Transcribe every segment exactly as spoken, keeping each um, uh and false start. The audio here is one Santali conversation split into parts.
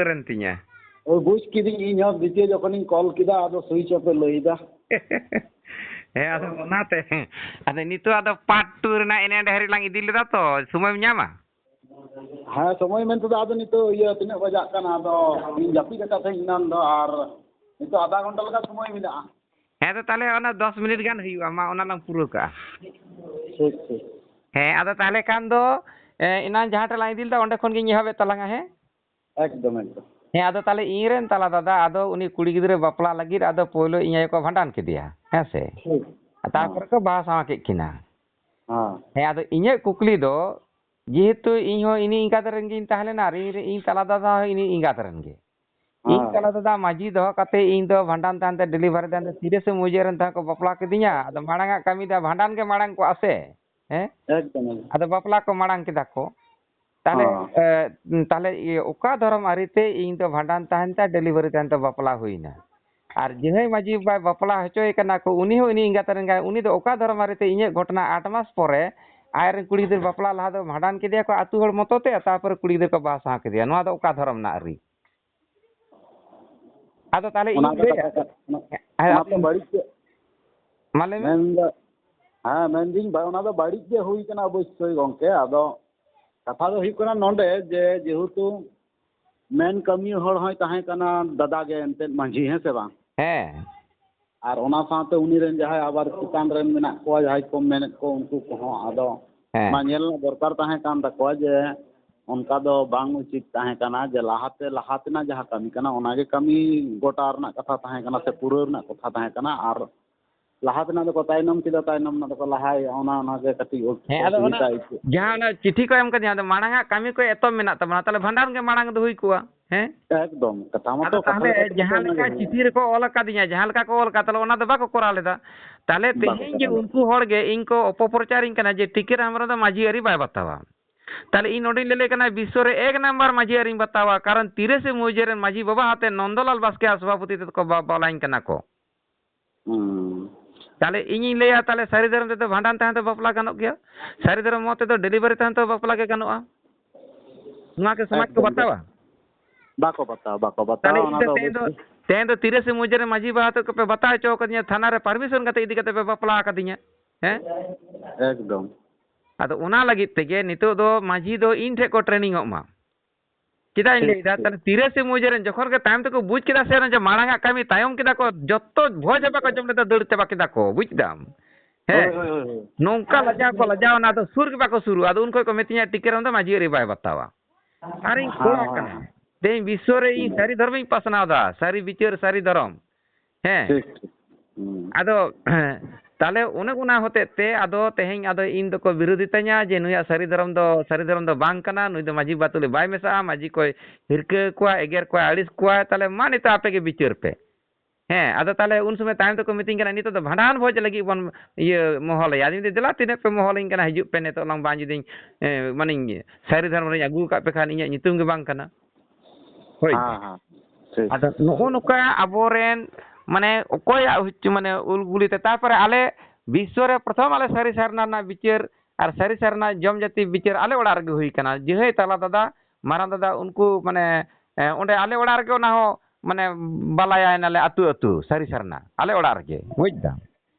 ᱞᱮᱱ ᱛᱤᱧᱟ᱾ ᱳᱭ, ᱵᱩᱡᱽ ᱠᱤᱫᱤᱧ, ᱤᱧ ᱦᱚᱸ ᱫᱤᱛᱤᱭᱚ ᱡᱚᱠᱷᱚᱱᱤᱧ ᱠᱚᱞ ᱠᱮᱫᱟ, ᱟᱫᱚ ᱥᱩᱭᱤᱪ ᱚᱯ ᱮ ᱞᱟᱹᱭ ᱮᱫᱟ᱾ ᱦᱮᱸ, ᱟᱫᱚ ᱚᱱᱟᱛᱮ, ᱟᱫᱚ ᱱᱤᱛᱚᱜ ᱟᱫᱚ ᱯᱟᱨᱴ ᱴᱩ ᱨᱮᱱᱟᱜ ᱮᱱᱮ ᱰᱷᱮᱨ ᱞᱟᱝ ᱤᱫᱤ ᱞᱮᱫᱟ ᱛᱚ, ᱥᱚᱢᱚᱭᱮᱢ ᱧᱟᱢᱟ? ᱦᱮᱸ, ᱥᱚᱢᱚᱭ ᱢᱮᱱ ᱛᱮᱫᱚ ᱟᱫᱚ ᱱᱤᱛᱚᱜ ᱤᱭᱟᱹ ᱛᱤᱱᱟᱹᱜ ᱵᱟᱡᱟᱜ ᱠᱟᱱᱟ? ᱟᱫᱚ ᱤᱧ ᱡᱟᱹᱯᱤᱫ ᱟᱠᱟᱫ ᱛᱟᱦᱮᱸᱧ ᱮᱱᱟᱱ ᱫᱚ, ᱟᱨ ᱱᱤᱛᱚᱜ ᱟᱫᱷᱟ ᱜᱷᱚᱱᱴᱟ ᱞᱮᱠᱟ ᱥᱚᱢᱚᱭ ᱢᱮᱱᱟᱜᱼᱟ᱾ ᱦᱮᱸ, ᱛᱚ ᱛᱟᱦᱚᱞᱮ ᱚᱱᱟ ᱫᱚᱥ ᱢᱤᱱᱤᱴ ᱜᱟᱱ ᱦᱩᱭᱩᱜᱼᱟ, ᱢᱟ ᱚᱱᱟ ᱞᱟᱝ ᱯᱩᱨᱟᱹᱣ ᱠᱟᱜᱼᱟ᱾ ᱴᱷᱤᱠ, ᱴᱷᱤᱠ᱾ ᱦᱮᱸ, ᱟᱫᱚ ᱛᱟᱦᱚᱞᱮ ᱠᱷᱟᱱ ᱫᱚ, ᱮ, ᱮᱱᱟᱱ ᱡᱟᱦᱟᱸ ᱴᱷᱮᱱ ᱞᱟᱝ ᱤᱫᱤ ᱞᱮᱫᱟ, ᱚᱸᱰᱮ ᱠᱷᱚᱱ ᱜᱤᱧ ᱮᱦᱚᱵᱮᱫ ᱛᱟᱞᱟᱝᱟ, ᱦᱮᱸ? ᱮᱠᱫᱚᱢ, ᱮᱠᱫᱚᱢ᱾ ᱦᱮᱸ, ᱟᱫᱚ ᱛᱟᱦᱚᱞᱮ ᱤᱧ ᱨᱮᱱ ᱛᱟᱞᱟ ᱫᱟᱫᱟ, ᱟᱫᱚ ᱩᱱᱤ ᱠᱩᱲᱤ ᱜᱤᱫᱽᱨᱟᱹ ᱵᱟᱯᱞᱟ ᱞᱟᱹᱜᱤᱫ, ᱟᱫᱚ ᱯᱳᱭᱞᱳ ᱤᱧ ᱟᱭᱳ ᱠᱚ ᱵᱷᱟᱸᱰᱟᱱ ᱠᱮᱫᱮᱭᱟ, ᱦᱮᱸ ᱥᱮ? ᱴᱷᱤᱠ᱾ ᱛᱟᱨᱯᱚᱨᱮ ᱦᱮᱸ᱾ ᱠᱚ ᱵᱟᱦᱟ ᱥᱟᱶᱟ ᱠᱮᱫ ᱠᱤᱱᱟ᱾ ᱦᱮᱸ᱾ ᱦᱮᱸ, ᱟᱫᱚ ᱤᱧᱟᱹᱜ ᱠᱩᱠᱞᱤ ᱫᱚ, ᱡᱮᱦᱮᱛᱩ ᱤᱧ ᱦᱚᱸ ᱤᱱᱤ ᱮᱸᱜᱟᱛ ᱨᱮᱱ ᱜᱤᱧ ᱛᱟᱦᱮᱸ ᱞᱮᱱᱟ ᱟᱨ ᱤᱧ ᱨᱮ-, ᱤᱧ ᱛᱟᱞᱟ ᱫᱟᱫᱟ ᱦᱚᱸ ᱤᱱᱤ ᱮᱸᱜᱟᱛ ᱨᱮᱱ ᱜᱮ᱾ ᱤᱧ ᱦᱮᱸ᱾ ᱛᱟᱞᱟ ᱫᱟᱫᱟ ᱢᱟᱹᱡᱷᱤ ᱫᱚᱦᱚ ᱠᱟᱛᱮ ᱤᱧ ᱫᱚ ᱵᱷᱟᱸᱰᱟᱱ ᱛᱟᱭᱚᱢ ᱛᱮ, ᱰᱮᱞᱤᱵᱷᱟᱨᱤ ᱛᱟᱭᱚᱢ ᱛᱮ ᱛᱤᱨᱮ ᱥᱮ ᱢᱩᱡᱟᱹ ᱨᱮᱱ ᱛᱟᱦᱮᱸ ᱠᱚ ᱵᱟᱯᱞᱟ ᱠᱤᱫᱤᱧᱟ᱾ ᱟᱫᱚ ᱢᱟᱲᱟᱝ ᱟᱜ ᱠᱟᱹᱢᱤ ᱫᱚ ᱵᱷᱟᱸᱰᱟᱱ ᱜᱮ ᱢᱟᱲᱟᱝ ᱠᱚᱜᱼᱟ ᱥᱮ? ᱦᱮᱸ? ᱮᱠᱫᱚᱢ, ᱮᱠᱫᱚᱢ᱾ ᱟᱫᱚ ᱵᱟᱯᱞᱟ ᱠᱚ ᱢᱟᱲᱟᱝ ᱠᱮᱫᱟ ᱠᱚ᱾ ᱛᱟᱦᱞᱮ, ᱦᱮᱸ᱾ ᱮ, ᱛᱟᱦᱞᱮ ᱤᱭᱟᱹ ᱚᱠᱟ ᱫᱷᱚᱨᱚᱢ ᱟᱹᱨᱤ ᱛᱮ ᱤᱧ ᱫᱚ ᱵᱷᱟᱸᱰᱟᱱ ᱛᱟᱦᱮᱱ ᱛᱮ ᱰᱮᱞᱤᱵᱷᱟᱨᱤ ᱛᱟᱦᱮᱱ ᱛᱮ ᱵᱟᱯᱞᱟ ᱦᱩᱭᱱᱟ? ᱟᱨ ᱡᱟᱦᱟᱸᱭ ᱢᱟᱹᱡᱷᱤ ᱵᱟᱵᱟᱭ ᱵᱟᱯᱞᱟ ᱦᱚᱪᱚᱭᱮ ᱠᱟᱱᱟ ᱠᱚ, ᱩᱱᱤ ᱦᱚᱸ ᱩᱱᱤ ᱮᱸᱜᱟᱛ ᱨᱮᱱ ᱜᱮ, ᱩᱱᱤ ᱫᱚ ᱚᱠᱟ ᱫᱷᱚᱨᱚᱢ ᱟᱹᱨᱤ ᱛᱮ ᱤᱧᱟᱹᱜ ᱜᱷᱚᱴᱚᱱᱟ ᱟᱴ ᱢᱟᱥ ᱯᱚᱨᱮ ᱟᱡ ᱨᱮᱱ ᱠᱩᱲᱤ ᱜᱤᱫᱽᱨᱟᱹ ᱵᱟᱯᱞᱟ ᱞᱟᱦᱟ ᱫᱚ ᱵᱷᱟᱸᱰᱟᱱ ᱠᱮᱫᱮᱭᱟ ᱠᱚ ᱟᱹᱛᱩ ᱦᱚᱲ ᱢᱚᱛᱚ ᱛᱮ, ᱛᱟᱨᱯᱚᱨᱮ ᱠᱩᱲᱤ ᱜᱤᱫᱽᱨᱟᱹ ᱠᱚ ᱵᱟᱦᱟ ᱥᱟᱶ ᱠᱮᱫᱮᱭᱟ? ᱱᱚᱣᱟ ᱫᱚ ᱚᱠᱟ ᱫᱷᱚᱨᱚᱢ ᱨᱮᱱᱟᱜ ᱟᱹᱨᱤ? ᱟᱫᱚ ᱛᱟᱦᱞᱮ ᱚᱱᱟ ᱤᱧᱤᱧ ᱫᱚ ᱞᱟᱹᱭᱟ, ᱠᱟᱛᱷᱟ ᱠᱟᱱ, ᱚᱱᱟ, ᱦᱮᱸ, ᱚᱱᱟ ᱟᱫᱚ ᱫᱚ ᱵᱟᱹᱲᱤᱡ ᱜᱮ᱾ ᱢᱟ ᱞᱟᱹᱭ ᱢᱮ᱾ ᱢᱮᱱᱫᱟ, ᱦᱮᱸ, ᱢᱮᱱᱫᱟᱹᱧ ᱵᱟ-, ᱚᱱᱟ ᱫᱚ ᱵᱟᱹᱲᱤᱡ ᱜᱮ ᱦᱩᱭ ᱠᱟᱱᱟ ᱚᱵᱚᱥᱥᱳᱭ ᱜᱚᱝᱠᱮ᱾ ᱟᱫᱚ ᱠᱟᱛᱷᱟ ᱫᱚ ᱦᱩᱭᱩᱜ ᱠᱟᱱᱟ ᱱᱚᱰᱮ ᱡᱮ ᱡᱮᱦᱮᱛᱩ ᱢᱮᱱ ᱠᱟᱹᱢᱤᱭᱟᱹ ᱦᱚᱲ ᱦᱚᱸᱭ ᱛᱟᱦᱮᱸ ᱠᱟᱱᱟ ᱫᱟᱫᱟ ᱜᱮ ᱮᱱᱛᱮᱫ ᱢᱟᱹᱡᱷᱤ, ᱦᱮᱸ ᱥᱮ ᱵᱟᱝ? ᱦᱮᱸ᱾ ᱟᱨ ᱚᱱᱟ ᱥᱟᱶᱛᱮ ᱩᱱᱤ ᱨᱮᱱ ᱡᱟᱦᱟᱸᱭ ᱟᱵᱟᱨ ᱪᱮᱛᱟᱱ ᱨᱮᱱ ᱢᱮᱱᱟᱜ ᱠᱚᱣᱟ, ᱡᱟᱦᱟᱸᱭ ᱠᱚ ᱢᱮᱱᱮᱫ ᱠᱚ, ᱩᱱᱠᱩ ᱠᱚᱦᱚᱸ ᱟᱫᱚ ᱦᱮᱸ᱾ ᱚᱱᱟ ᱧᱮᱞ ᱨᱮᱱᱟᱜ ᱫᱚᱨᱠᱟᱨ ᱛᱟᱦᱮᱸ ᱠᱟᱱ ᱛᱟᱠᱚᱣᱟ ᱡᱮ ᱚᱱᱠᱟ ᱫᱚ ᱵᱟᱝ ᱩᱪᱤᱛ ᱛᱟᱦᱮᱸ ᱠᱟᱱᱟ, ᱡᱮ ᱞᱟᱦᱟᱛᱮ, ᱞᱟᱦᱟ ᱛᱮᱱᱟᱜ ᱡᱟᱦᱟᱸ ᱠᱟᱹᱢᱤ ᱠᱟᱱᱟ, ᱚᱱᱟᱜᱮ ᱠᱟᱹᱢᱤ ᱜᱚᱴᱟ ᱨᱮᱱᱟᱜ ᱠᱟᱛᱷᱟ ᱛᱟᱦᱮᱸ ᱠᱟᱱᱟ ᱥᱮ ᱯᱩᱨᱟᱹᱣ ᱨᱮᱱᱟᱜ ᱠᱟᱛᱷᱟ ᱛᱟᱦᱮᱸ ᱠᱟᱱᱟ᱾ ᱟᱨ ᱞᱟᱦᱟ ᱛᱮᱱᱟᱜ ᱫᱚᱠᱚ ᱛᱟᱭᱱᱚᱢ ᱠᱮᱫᱟ, ᱛᱟᱭᱱᱚᱢ ᱨᱮᱱᱟᱜ ᱫᱚᱠᱚ ᱞᱟᱦᱟᱭᱮᱫᱼᱟ, ᱚᱱᱟ, ᱚᱱᱟᱜᱮ ᱠᱟᱹᱴᱤᱡ ᱦᱮᱸ, ᱟᱫᱚ ᱚᱱᱟ ᱚᱥᱩᱵᱤᱫᱷᱟ ᱟᱹᱭᱠᱟᱹᱜ ᱠᱟᱱᱟ᱾ ᱡᱟᱦᱟᱸ ᱚᱱᱟ ᱪᱤᱴᱷᱤ ᱠᱚ ᱮᱢ ᱠᱟᱫᱤᱧᱟ, ᱟᱫᱚ ᱢᱟᱲᱟᱝ ᱟᱜ ᱠᱟᱹᱢᱤ ᱠᱚ ᱮᱛᱚᱢ ᱢᱮᱱᱟᱜ ᱛᱟᱵᱚᱱᱟ, ᱛᱟᱦᱞᱮ ᱵᱷᱟᱸᱰᱟᱱ ᱜᱮ ᱢᱟᱲᱟᱝ ᱫᱚ ᱦᱩᱭ ᱠᱚᱜᱼᱟ᱾ ᱦᱮᱸ? ᱮᱠᱫᱚᱢ, ᱠᱟᱛᱷᱟ ᱢᱟᱛᱚ ᱟᱫᱚ ᱠᱟᱛᱷᱟ ᱛᱟᱦᱞᱮ ᱜᱮ ᱠᱟᱱᱟ, ᱡᱟᱦᱟᱸ ᱚᱱᱟ ᱜᱮ ᱞᱮᱠᱟ ᱦᱩᱭᱩᱜᱼᱟ᱾ ᱪᱤᱴᱷᱤ ᱨᱮᱠᱚ ᱚᱞ ᱟᱠᱟᱫᱤᱧᱟ, ᱡᱟᱦᱟᱸ ᱞᱮᱠᱟ ᱠᱚ ᱚᱞ ᱟᱠᱟᱫ, ᱛᱟᱦᱞᱮ ᱚᱱᱟ ᱫᱚ ᱵᱟᱠᱚ ᱠᱚᱨᱟᱣ ᱞᱮᱫᱟ᱾ ᱛᱟᱦᱞᱮ ᱵᱟᱠᱚ ᱛᱮᱦᱮᱧ ᱡᱮ ᱠᱚᱨᱟᱣ ᱞᱮᱫᱟ᱾ ᱩᱱᱠᱩ ᱦᱚᱲ ᱜᱮ ᱤᱧ ᱠᱚ ᱚᱯᱚᱯᱨᱚᱪᱟᱨᱤᱧ ᱠᱟᱱᱟ ᱡᱮ ᱴᱤᱠᱟᱹᱨᱟᱢ ᱦᱮᱢᱵᱨᱚᱢ ᱫᱚ ᱢᱟᱹᱡᱷᱤ ᱟᱹᱨᱤ ᱵᱟᱭ ᱵᱟᱛᱟᱣᱟ᱾ ᱛᱟᱦᱞᱮ ᱤᱧ ᱱᱚᱰᱮᱧ ᱞᱟᱹᱭ ᱠᱟᱱᱟ ᱵᱤᱥᱥᱚ ᱨᱮ ᱮᱠ ᱱᱟᱢᱵᱟᱨ ᱢᱟᱹᱡᱷᱤ ᱟᱹᱨᱤᱧ ᱵᱟᱛᱟᱣᱟ, ᱠᱟᱨᱚᱱ ᱛᱤᱨᱤᱥᱮ ᱢᱩᱡᱟᱹ ᱨᱮᱱ ᱢᱟᱹᱡᱷᱤ ᱵᱟᱵᱟ ᱟᱛᱮ ᱱᱚᱱᱫᱚᱞᱟᱞ ᱵᱟᱥᱠᱮ ᱟᱜ ᱥᱚᱵᱷᱟᱯᱚᱛᱤ ᱛᱮᱫᱚ ᱠᱚ ᱵᱟ-, ᱵᱟᱞᱟᱧ ᱠᱟᱱᱟ ᱠᱚ᱾ ᱦᱩᱸ᱾ ᱛᱟᱦᱞᱮ ᱤᱧᱤᱧ ᱞᱟᱹᱭᱟ, ᱛᱟᱦᱞᱮ ᱥᱟᱹᱨᱤ ᱫᱷᱚᱨᱚᱢ ᱛᱮᱫᱚ ᱵᱷᱟᱸᱰᱟᱱ ᱛᱟᱦᱮᱸ ᱫᱚ ᱵᱟᱯᱞᱟ ᱜᱟᱱᱚᱜ ᱜᱮᱭᱟ, ᱥᱟᱹᱨᱤ ᱫᱷᱚᱨᱚᱢ ᱢᱚᱛ ᱛᱮᱫᱚ ᱰᱮᱞᱤᱵᱷᱟᱨᱤ ᱛᱟᱦᱮᱸ ᱫᱚ ᱵᱟᱯᱞᱟ ᱜᱮ ᱜᱟᱱᱚᱜᱼᱟ᱾ ᱱᱚᱣᱟ ᱠᱤ ᱥᱚᱢᱟᱡᱽ ᱠᱚ ᱮᱠᱫᱚᱢ, ᱵᱟᱛᱟᱣᱟ? ᱵᱟᱠᱚ ᱵᱟᱛᱟᱣᱟ, ᱵᱟᱠᱚ ᱵᱟᱛᱟᱣᱟ᱾ ᱛᱟᱦᱞᱮ ᱚᱱᱟ ᱤᱧ ᱫᱚ ᱫᱚ ᱛᱮᱦᱮᱧ ᱫᱚ, ᱚᱵᱚᱥᱥᱳᱭ᱾ ᱛᱮᱦᱮᱧ ᱫᱚ ᱛᱤᱨᱟᱹᱥᱤ ᱢᱩᱡᱟᱹ ᱨᱮ ᱢᱟᱹᱡᱷᱤ ᱵᱟᱵᱟ ᱛᱟᱠᱚ ᱯᱮ ᱵᱟᱛᱟᱣ ᱦᱚᱪᱚ ᱠᱟᱫᱤᱧᱟ, ᱛᱷᱟᱱᱟ ᱨᱮ ᱯᱟᱨᱢᱤᱥᱚᱱ ᱠᱟᱛᱮ ᱤᱫᱤ ᱠᱟᱛᱮ ᱯᱮ ᱵᱟᱯᱞᱟ ᱟᱠᱟᱫᱤᱧᱟ᱾ ᱦᱮᱸ? ᱮᱠᱫᱚᱢ᱾ ᱟᱫᱚ ᱚᱱᱟ ᱞᱟᱹᱜᱤᱫ ᱛᱮᱜᱮ ᱱᱤᱛᱚᱜ ᱫᱚ ᱢᱟᱹᱡᱷᱤ ᱫᱚ ᱤᱧ ᱴᱷᱮᱱ ᱠᱚ ᱴᱨᱮᱱᱤᱝ ᱚᱜ ᱢᱟ᱾ ᱪᱮᱫᱟᱜ ᱤᱧ ᱴᱷᱤᱠ, ᱞᱟᱹᱭᱫᱟ? ᱴᱷᱤᱠ᱾ ᱛᱟᱦᱞᱮ ᱛᱤᱨᱟᱹᱥᱤ ᱢᱩᱡᱟᱹ ᱨᱮᱱ ᱡᱚᱠᱷᱚᱱ ᱜᱮ ᱛᱟᱭᱚᱢ ᱛᱮᱠᱚ ᱵᱩᱡᱽ ᱠᱮᱫᱟ ᱥᱮ, ᱚᱱᱟ ᱡᱮ ᱢᱟᱲᱟᱝ ᱟᱜ ᱠᱟᱹᱢᱤ ᱛᱟᱭᱚᱢ ᱠᱮᱫᱟ ᱠᱚ, ᱡᱚᱛᱚ ᱵᱷᱚᱡᱽ ᱦᱚᱸ ᱵᱟᱠᱚ ᱡᱚᱢ ᱞᱮᱫᱟ, ᱫᱟᱹᱲ ᱪᱟᱵᱟ ᱠᱮᱫᱟ ᱠᱚ, ᱵᱩᱡᱽ ᱫᱟᱢ? ᱦᱮᱸ᱾ ᱦᱳᱭ, ᱦᱳᱭ, ᱦᱳᱭ, ᱦᱳᱭ᱾ ᱱᱚᱝᱠᱟ ᱞᱟᱡᱟᱣ ᱠᱚ ᱞᱟᱡᱟᱣ ᱮᱱᱟ, ᱟᱫᱚ ᱥᱩᱨ ᱜᱮ ᱵᱟᱠᱚ ᱥᱩᱨᱩᱜᱼᱟ᱾ ᱟᱫᱚ ᱩᱱ ᱠᱷᱚᱱ ᱠᱚ ᱢᱤᱛᱟᱹᱧᱟ, "ᱴᱤᱠᱟᱹᱨᱟᱢ ᱫᱚ ᱢᱟᱹᱡᱷᱤ ᱟᱹᱨᱤ ᱵᱟᱭ ᱵᱟᱛᱟᱣᱟ᱾" ᱟᱨᱤᱧ ᱦᱮᱸ, ᱠᱚᱲᱟ ᱦᱮᱸ, ᱠᱟᱱᱟ᱾ ᱦᱮᱸ᱾ ᱛᱮᱦᱮᱧ ᱵᱤᱥᱥᱚ ᱨᱮ ᱤᱧ ᱦᱩᱸ᱾ ᱥᱟᱹᱨᱤ ᱫᱷᱚᱨᱚᱢᱤᱧ ᱯᱟᱥᱱᱟᱣ ᱮᱫᱟ, ᱥᱟᱹᱨᱤ ᱵᱤᱪᱟᱹᱨ, ᱥᱟᱹᱨᱤ ᱫᱷᱚᱨᱚᱢ᱾ ᱦᱮᱸ᱾ ᱴᱷᱤᱠ, ᱴᱷᱤᱠ᱾ ᱦᱩᱸ᱾ ᱟᱫᱚ, ᱛᱟᱦᱞᱮ ᱚᱱᱮ ᱚᱱᱟ ᱦᱚᱛᱮᱡ ᱛᱮ ᱟᱫᱚ ᱛᱮᱦᱮᱧ ᱟᱫᱚ ᱤᱧ ᱫᱚᱠᱚ ᱵᱤᱨᱳᱫᱷᱤᱛᱟᱹᱧᱟ ᱡᱮ ᱱᱩᱭᱟᱜ ᱥᱟᱹᱨᱤ ᱫᱷᱚᱨᱚᱢ ᱫᱚ ᱥᱟᱹᱨᱤ ᱫᱷᱚᱨᱚᱢ ᱫᱚ ᱵᱟᱝ ᱠᱟᱱᱟ, ᱱᱩᱭ ᱫᱚ ᱢᱟᱹᱡᱷᱤ ᱵᱟᱵᱟ ᱛᱩᱞᱩᱡ ᱵᱟᱭ ᱢᱮᱥᱟᱜᱼᱟ, ᱢᱟᱹᱡᱷᱤ ᱠᱚᱭ ᱦᱤᱨᱠᱟᱹ ᱠᱚᱣᱟ, ᱮᱜᱮᱨ ᱠᱚᱣᱟ, ᱟᱹᱲᱤᱥ ᱠᱚᱣᱟ, ᱛᱟᱦᱞᱮ ᱢᱟ ᱱᱤᱛᱚᱜ ᱟᱯᱮ ᱜᱮ ᱵᱤᱪᱟᱹᱨ ᱯᱮ᱾ ᱦᱮᱸ, ᱟᱫᱚ ᱛᱟᱦᱞᱮ ᱩᱱ ᱥᱚᱢᱚᱭ ᱛᱟᱭᱚᱢ ᱛᱮᱠᱚ ᱢᱤᱛᱟᱹᱧ ᱠᱟᱱᱟ, "ᱱᱤᱛᱚᱜ ᱫᱚ ᱵᱷᱟᱸᱰᱟᱱ ᱵᱷᱚᱡᱽ ᱞᱟᱹᱜᱤᱫ ᱵᱚᱱ ᱤᱭᱟᱹ ᱢᱚᱦᱚᱞᱮᱭᱟ᱾" ᱟᱫᱚᱧ ᱢᱮᱱᱫᱟ, "ᱫᱮᱞᱟ ᱛᱤᱱᱟᱹᱜ ᱯᱮ ᱢᱚᱦᱚᱞᱤᱧ ᱠᱟᱱᱟ, ᱦᱤᱡᱩᱜ ᱯᱮ ᱱᱤᱛᱚᱜ ᱞᱟᱝ, ᱵᱟᱝ ᱡᱩᱫᱤᱧ, ᱮ, ᱢᱟᱱᱮᱧ ᱥᱟᱹᱨᱤ ᱫᱷᱚᱨᱚᱢ ᱨᱤᱧ ᱟᱹᱜᱩ ᱟᱠᱟᱫ ᱯᱮ ᱠᱷᱟᱱ ᱤᱧᱟᱹᱜ ᱧᱩᱛᱩᱢ ᱜᱮ ᱵᱟᱝ ᱠᱟᱱᱟ᱾" ᱦᱳᱭ᱾ ᱦᱮᱸ, ᱦᱮᱸ, ᱴᱷᱤᱠ᱾ ᱟᱫᱚ ᱱᱚᱜᱼᱚ ᱱᱚᱝᱠᱟ ᱟᱵᱚᱨᱮᱱ, ᱢᱟᱱᱮ, ᱚᱠᱚᱭᱟᱜ ᱦᱚᱪ-, ᱢᱟᱱᱮ, ᱩᱞ ᱜᱩᱞᱤ ᱛᱮ, ᱛᱟᱨᱯᱚᱨᱮ ᱟᱞᱮ ᱵᱤᱥᱥᱚ ᱨᱮ ᱯᱨᱚᱛᱷᱚᱢ ᱟᱞᱮ ᱥᱟᱹᱨᱤ ᱥᱟᱨᱱᱟ ᱨᱮᱱᱟᱜ ᱵᱤᱪᱟᱹᱨ ᱟᱨ ᱥᱟᱹᱨᱤ ᱥᱟᱨᱱᱟ ᱡᱚᱢ ᱡᱟᱹᱛᱤ ᱵᱤᱪᱟᱹᱨ ᱟᱞᱮ ᱚᱲᱟᱜ ᱨᱮᱜᱮ ᱦᱩᱭ ᱠᱟᱱᱟ᱾ ᱡᱟᱹᱦᱟᱹᱭ ᱛᱟᱞᱟ ᱫᱟᱫᱟ, ᱢᱟᱨᱟᱝ ᱫᱟᱫᱟ, ᱩᱱᱠᱩ, ᱢᱟᱱᱮ, ᱮ, ᱚᱸᱰᱮ ᱟᱞᱮ ᱚᱲᱟᱜ ᱨᱮᱜᱮ ᱚᱱᱟ ᱦᱚᱸ, ᱢᱟᱱᱮ, ᱵᱟᱞᱟᱭᱟᱭᱱᱟᱞᱮ ᱟᱹᱛᱩ ᱟᱹᱛᱩ ᱥᱟᱹᱨᱤ ᱥᱟᱨᱱᱟ ᱟᱞᱮ ᱚᱲᱟᱜ ᱨᱮᱜᱮ, ᱵᱩᱡᱽ ᱫᱟᱢ?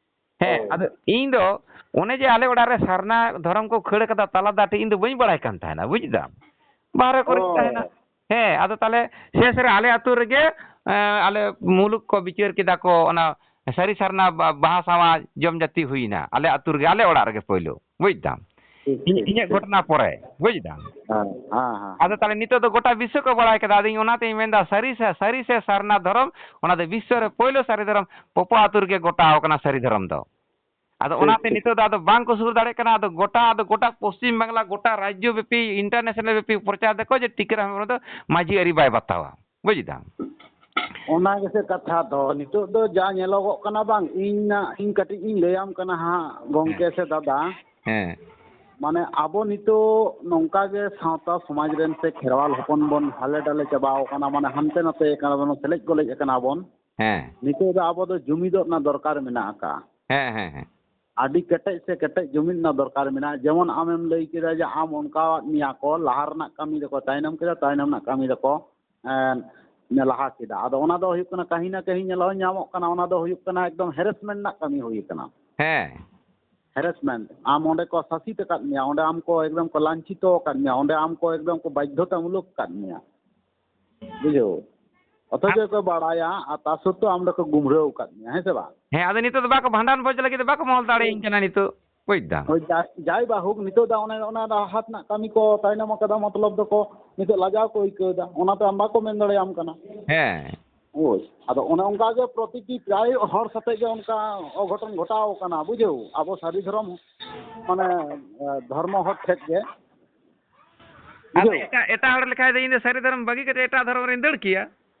ᱦᱮᱸ, ᱚ᱾ ᱟᱫᱚ ᱤᱧ ᱫᱚ ᱚᱱᱮ ᱡᱮ ᱟᱞᱮ ᱚᱲᱟᱜ ᱨᱮ ᱥᱟᱨᱱᱟ ᱫᱷᱚᱨᱚᱢ ᱠᱚ ᱠᱷᱟᱹᱲ ᱠᱟᱫᱟ ᱛᱟᱞᱟ ᱫᱟᱜ ᱴᱷᱮᱡ, ᱤᱧ ᱫᱚ ᱵᱟᱹᱧ ᱵᱟᱲᱟᱭ ᱠᱟᱱ ᱛᱟᱦᱮᱱᱟ, ᱵᱩᱡᱽ ᱫᱟᱢ? ᱵᱟᱦᱨᱮ ᱠᱚᱨᱮᱧ ᱚ᱾ ᱛᱟᱦᱮᱱᱟ᱾ ᱦᱮᱸ, ᱟᱫᱚ ᱛᱟᱦᱞᱮ ᱥᱮᱥ ᱨᱮ ᱟᱞᱮ ᱟᱹᱛᱩ ᱨᱮᱜᱮ, ᱮᱸ, ᱟᱞᱮ ᱢᱩᱞᱩᱠ ᱠᱚ ᱵᱤᱪᱟᱹᱨ ᱠᱮᱫᱟ ᱠᱚ, ᱚᱱᱟ ᱥᱟᱹᱨᱤ ᱥᱟᱨᱱᱟ ᱵᱟ-, ᱵᱟᱦᱟ ᱥᱟᱶᱟ ᱡᱚᱢ ᱡᱟᱹᱛᱤ ᱦᱩᱭᱱᱟ ᱟᱞᱮ ᱟᱹᱛᱩ ᱨᱮᱜᱮ, ᱟᱞᱮ ᱚᱲᱟᱜ ᱨᱮᱜᱮ ᱯᱳᱭᱞᱳ, ᱵᱩᱡᱽ ᱫᱟᱢ? ᱴᱷᱤᱠ, ᱤᱧ-, ᱴᱷᱤᱠ, ᱤᱧᱟᱹᱜ ᱴᱷᱤᱠ᱾ ᱜᱷᱚᱴᱚᱱᱟ ᱯᱚᱨᱮ, ᱵᱩᱡᱽ ᱫᱟᱢ? ᱦᱮᱸ, ᱦᱮᱸ, ᱦᱮᱸ᱾ ᱟᱫᱚ ᱛᱟᱦᱞᱮ ᱱᱤᱛᱚᱜ ᱫᱚ ᱜᱚᱴᱟ ᱵᱤᱥᱥᱚ ᱠᱚ ᱵᱟᱲᱟᱭ ᱠᱮᱫᱟ᱾ ᱟᱫᱚ ᱤᱧ ᱚᱱᱟᱛᱤᱧ ᱢᱮᱱᱫᱟ, ᱥᱟᱹᱨᱤ ᱥᱮ, ᱥᱟᱹᱨᱤ ᱥᱮ ᱥᱟᱨᱱᱟ ᱫᱷᱚᱨᱚᱢ, ᱚᱱᱟ ᱫᱚ ᱵᱤᱥᱥᱚ ᱨᱮ ᱯᱳᱭᱞᱳ ᱥᱟᱹᱨᱤ ᱫᱷᱚᱨᱚᱢ ᱯᱚᱯᱚ ᱟᱹᱛᱩ ᱨᱮᱜᱮ ᱜᱚᱴᱟᱣ ᱠᱟᱱᱟ ᱥᱟᱹᱨᱤ ᱫᱷᱚᱨᱚᱢ ᱫᱚ᱾ ᱟᱫᱚ ᱴᱷᱤᱠ, ᱚᱱᱟᱛᱮ ᱴᱷᱤᱠ᱾ ᱱᱤᱛᱚᱜ ᱫᱚ ᱟᱫᱚ ᱵᱟᱝ ᱠᱚ ᱥᱩᱨ ᱫᱟᱲᱮᱭᱟᱜ ᱠᱟᱱᱟ᱾ ᱟᱫᱚ ᱜᱚᱴᱟ, ᱟᱫᱚ ᱜᱚᱴᱟ ᱯᱚᱥᱪᱤᱢ ᱵᱟᱝᱞᱟ, ᱜᱚᱴᱟ ᱨᱟᱡᱽᱡᱚ ᱵᱮᱯᱤ, international ᱵᱮᱯᱤ ᱯᱨᱚᱪᱟᱨ ᱫᱟᱠᱚ ᱡᱮ ᱴᱤᱠᱟᱹᱨᱟᱢ ᱦᱮᱢᱵᱨᱚᱢ ᱫᱚ ᱢᱟᱹᱡᱷᱤ ᱟᱹᱨᱤ ᱵᱟᱭ ᱵᱟᱛᱟᱣᱟ, ᱵᱩᱡᱽ ᱫᱟᱢ? ᱚᱱᱟ ᱜᱮᱥᱮ ᱠᱟᱛᱷᱟ ᱫᱚ᱾ ᱱᱤᱛᱚᱜ ᱫᱚ ᱡᱟ ᱧᱮᱞᱚᱜᱚᱜ ᱠᱟᱱᱟ ᱵᱟᱝ, ᱤᱧ ᱱᱟ-, ᱤᱧ ᱠᱟᱹᱴᱤᱡ ᱤᱧ ᱞᱟᱹᱭᱟᱢ ᱠᱟᱱᱟ ᱦᱟᱸᱜ, ᱜᱚᱢᱠᱮ ᱦᱮᱸ᱾ ᱥᱮ ᱫᱟᱫᱟ᱾ ᱦᱮᱸ᱾ ᱢᱟᱱᱮ, ᱟᱵᱚ ᱱᱤᱛᱚᱜ ᱱᱚᱝᱠᱟ ᱜᱮ ᱥᱟᱶᱛᱟ ᱥᱚᱢᱟᱡᱽ ᱨᱮᱱ ᱥᱮ ᱠᱷᱮᱨᱣᱟᱞ ᱦᱚᱯᱚᱱ ᱵᱚᱱ ᱦᱟᱞᱮ ᱰᱟᱞᱮ ᱪᱟᱵᱟᱣ ᱠᱟᱱᱟ, ᱢᱟᱱᱮ, ᱦᱟᱱᱛᱮ ᱱᱟᱛᱮ ᱠᱟᱱᱟ ᱵᱚᱱ, ᱥᱮᱞᱮᱡ ᱜᱚᱞᱮᱡ ᱟᱠᱟᱱᱟ ᱵᱚᱱ᱾ ᱦᱮᱸ᱾ ᱱᱤᱛᱚᱜ ᱫᱚ ᱟᱵᱚ ᱫᱚ ᱡᱩᱢᱤᱫᱚᱜ ᱨᱮᱱᱟᱜ ᱫᱚᱨᱠᱟᱨ ᱢᱮᱱᱟᱜ ᱟᱠᱟᱫᱼᱟ᱾ ᱦᱮᱸ, ᱦᱮᱸ, ᱦᱮᱸ᱾ ᱟᱹᱰᱤ ᱠᱮᱴᱮᱡ ᱥᱮ ᱠᱮᱴᱮᱡ ᱡᱩᱢᱤᱫ ᱨᱮᱱᱟᱜ ᱫᱚᱨᱠᱟᱨ ᱢᱮᱱᱟᱜᱼᱟ᱾ ᱡᱮᱢᱚᱱ ᱟᱢᱮᱢ ᱞᱟᱹᱭ ᱠᱮᱫᱟ ᱡᱮ ᱟᱢ ᱚᱱᱠᱟᱣᱟᱫ ᱢᱮᱭᱟ ᱠᱚ, ᱞᱟᱦᱟ ᱨᱮᱱᱟᱜ ᱠᱟᱹᱢᱤ ᱫᱚᱠᱚ ᱛᱟᱭᱱᱚᱢ ᱠᱮᱫᱟ, ᱛᱟᱭᱱᱚᱢ ᱨᱮᱱᱟᱜ ᱠᱟᱹᱢᱤ ᱫᱚᱠᱚ ᱮᱸ, ᱞᱟᱦᱟ ᱠᱮᱫᱟ᱾ ᱟᱫᱚ ᱚᱱᱟ ᱫᱚ ᱦᱩᱭᱩᱜ ᱠᱟᱱᱟ, ᱠᱟᱹᱦᱤ ᱱᱟ ᱠᱟᱹᱦᱤ ᱧᱮᱞ ᱦᱚᱸ ᱧᱟᱢᱚᱜ ᱠᱟᱱᱟ, ᱚᱱᱟ ᱫᱚ ᱦᱩᱭᱩᱜ ᱠᱟᱱᱟ ᱮᱠᱫᱚᱢ ᱦᱮᱨᱮᱥᱢᱮᱱᱴ ᱨᱮᱱᱟᱜ ᱠᱟᱹᱢᱤ ᱦᱩᱭ ᱠᱟᱱᱟ᱾ ᱦᱮᱸ᱾ ᱦᱮᱨᱮᱥᱢᱮᱱᱴ, ᱟᱢ ᱚᱸᱰᱮ ᱠᱚ ᱥᱟᱥᱤᱛ ᱟᱠᱟᱫ ᱢᱮᱭᱟ, ᱚᱸᱰᱮ ᱟᱢ ᱠᱚ ᱮᱠᱫᱚᱢ ᱠᱚ ᱞᱟᱧᱪᱤᱛᱚ ᱟᱠᱟᱫ ᱢᱮᱭᱟ, ᱚᱸᱰᱮ ᱟᱢ ᱠᱚ ᱮᱠᱫᱚᱢ ᱠᱚ ᱵᱟᱫᱽᱫᱷᱚᱛᱟᱢᱩᱞᱚᱠ ᱟᱠᱟᱫ ᱢᱮᱭᱟ, ᱵᱩᱡᱷᱟᱹᱣ? ᱚᱛᱷᱚᱪᱚ ᱠᱚ ᱵᱟᱲᱟᱭᱟ, ᱟᱨ ᱛᱟ ᱥᱚᱛᱛᱮᱣ ᱟᱢ ᱫᱚᱠᱚ ᱜᱩᱢᱨᱟᱹᱣ ᱟᱠᱟᱫ ᱢᱮᱭᱟ, ᱦᱮᱸ ᱥᱮ ᱵᱟᱝ? ᱦᱮᱸ, ᱟᱫᱚ ᱱᱤᱛᱚᱜ ᱫᱚ ᱵᱟᱠᱚ, ᱵᱷᱟᱸᱰᱟᱱ ᱵᱷᱚᱡᱽ ᱞᱟᱹᱜᱤᱫ ᱫᱚ ᱵᱟᱠᱚ ᱢᱚᱦᱚᱞ ᱫᱟᱲᱮᱭᱟᱹᱧ ᱠᱟᱱᱟ ᱱᱤᱛᱚᱜ, ᱵᱩᱡᱽ ᱫᱟᱢ? ᱦᱳᱭ, ᱡᱟ-, ᱡᱟᱭ ᱵᱟ ᱦᱳᱠ, ᱱᱤᱛᱚᱜ ᱫᱚ ᱚᱱᱮ ᱚᱱᱟ ᱨᱟᱦᱟᱛ ᱨᱮᱱᱟᱜ ᱠᱟᱹᱢᱤ ᱠᱚ ᱛᱟᱭᱱᱚᱢ ᱟᱠᱟᱫᱟ, ᱢᱚᱛᱞᱚᱵ ᱫᱚᱠᱚ ᱱᱤᱛᱚᱜ ᱞᱟᱡᱟᱣ ᱠᱚ ᱟᱹᱭᱠᱟᱹᱣ ᱮᱫᱟ, ᱚᱱᱟᱛᱮ ᱟᱢ ᱵᱟᱠᱚ ᱢᱮᱱ ᱫᱟᱲᱮᱭᱟᱢ ᱠᱟᱱᱟ᱾ ᱦᱮᱸ᱾ ᱦᱳᱭ, ᱟᱫᱚ ᱚᱱᱮ ᱚᱱᱠᱟ ᱜᱮ ᱯᱨᱚᱛᱤᱴᱤ ᱯᱨᱟᱭ ᱦᱚᱲ ᱥᱟᱛᱮ ᱜᱮ ᱚᱱᱠᱟ ᱚᱜᱷᱚᱴᱚᱱ ᱜᱷᱚᱴᱟᱣ ᱟᱠᱟᱱᱟ, ᱵᱩᱡᱷᱟᱹᱣ, ᱟᱵᱚ ᱥᱟᱹᱨᱤ ᱫᱷᱚᱨᱚᱢ, ᱢᱟᱱᱮ, ᱮ, ᱫᱷᱚᱨᱢᱚ ᱦᱚᱲ ᱴᱷᱮᱱ ᱜᱮ, ᱟᱫᱚ ᱵᱩᱡᱷᱟᱹᱣ? ᱮᱴᱟᱜ, ᱮᱴᱟᱜ ᱦᱚᱲ ᱞᱮᱠᱷᱟᱡ ᱫᱚ ᱤᱧ ᱫᱚ ᱥᱟᱹᱨᱤ ᱫᱷᱚᱨᱚᱢ ᱵᱟᱹᱜᱤ ᱠᱟᱛᱮ ᱮᱴᱟᱜ ᱫᱷᱚᱨᱚᱢ ᱨᱤᱧ ᱫᱟᱹᱲ ᱠᱮᱭᱟ᱾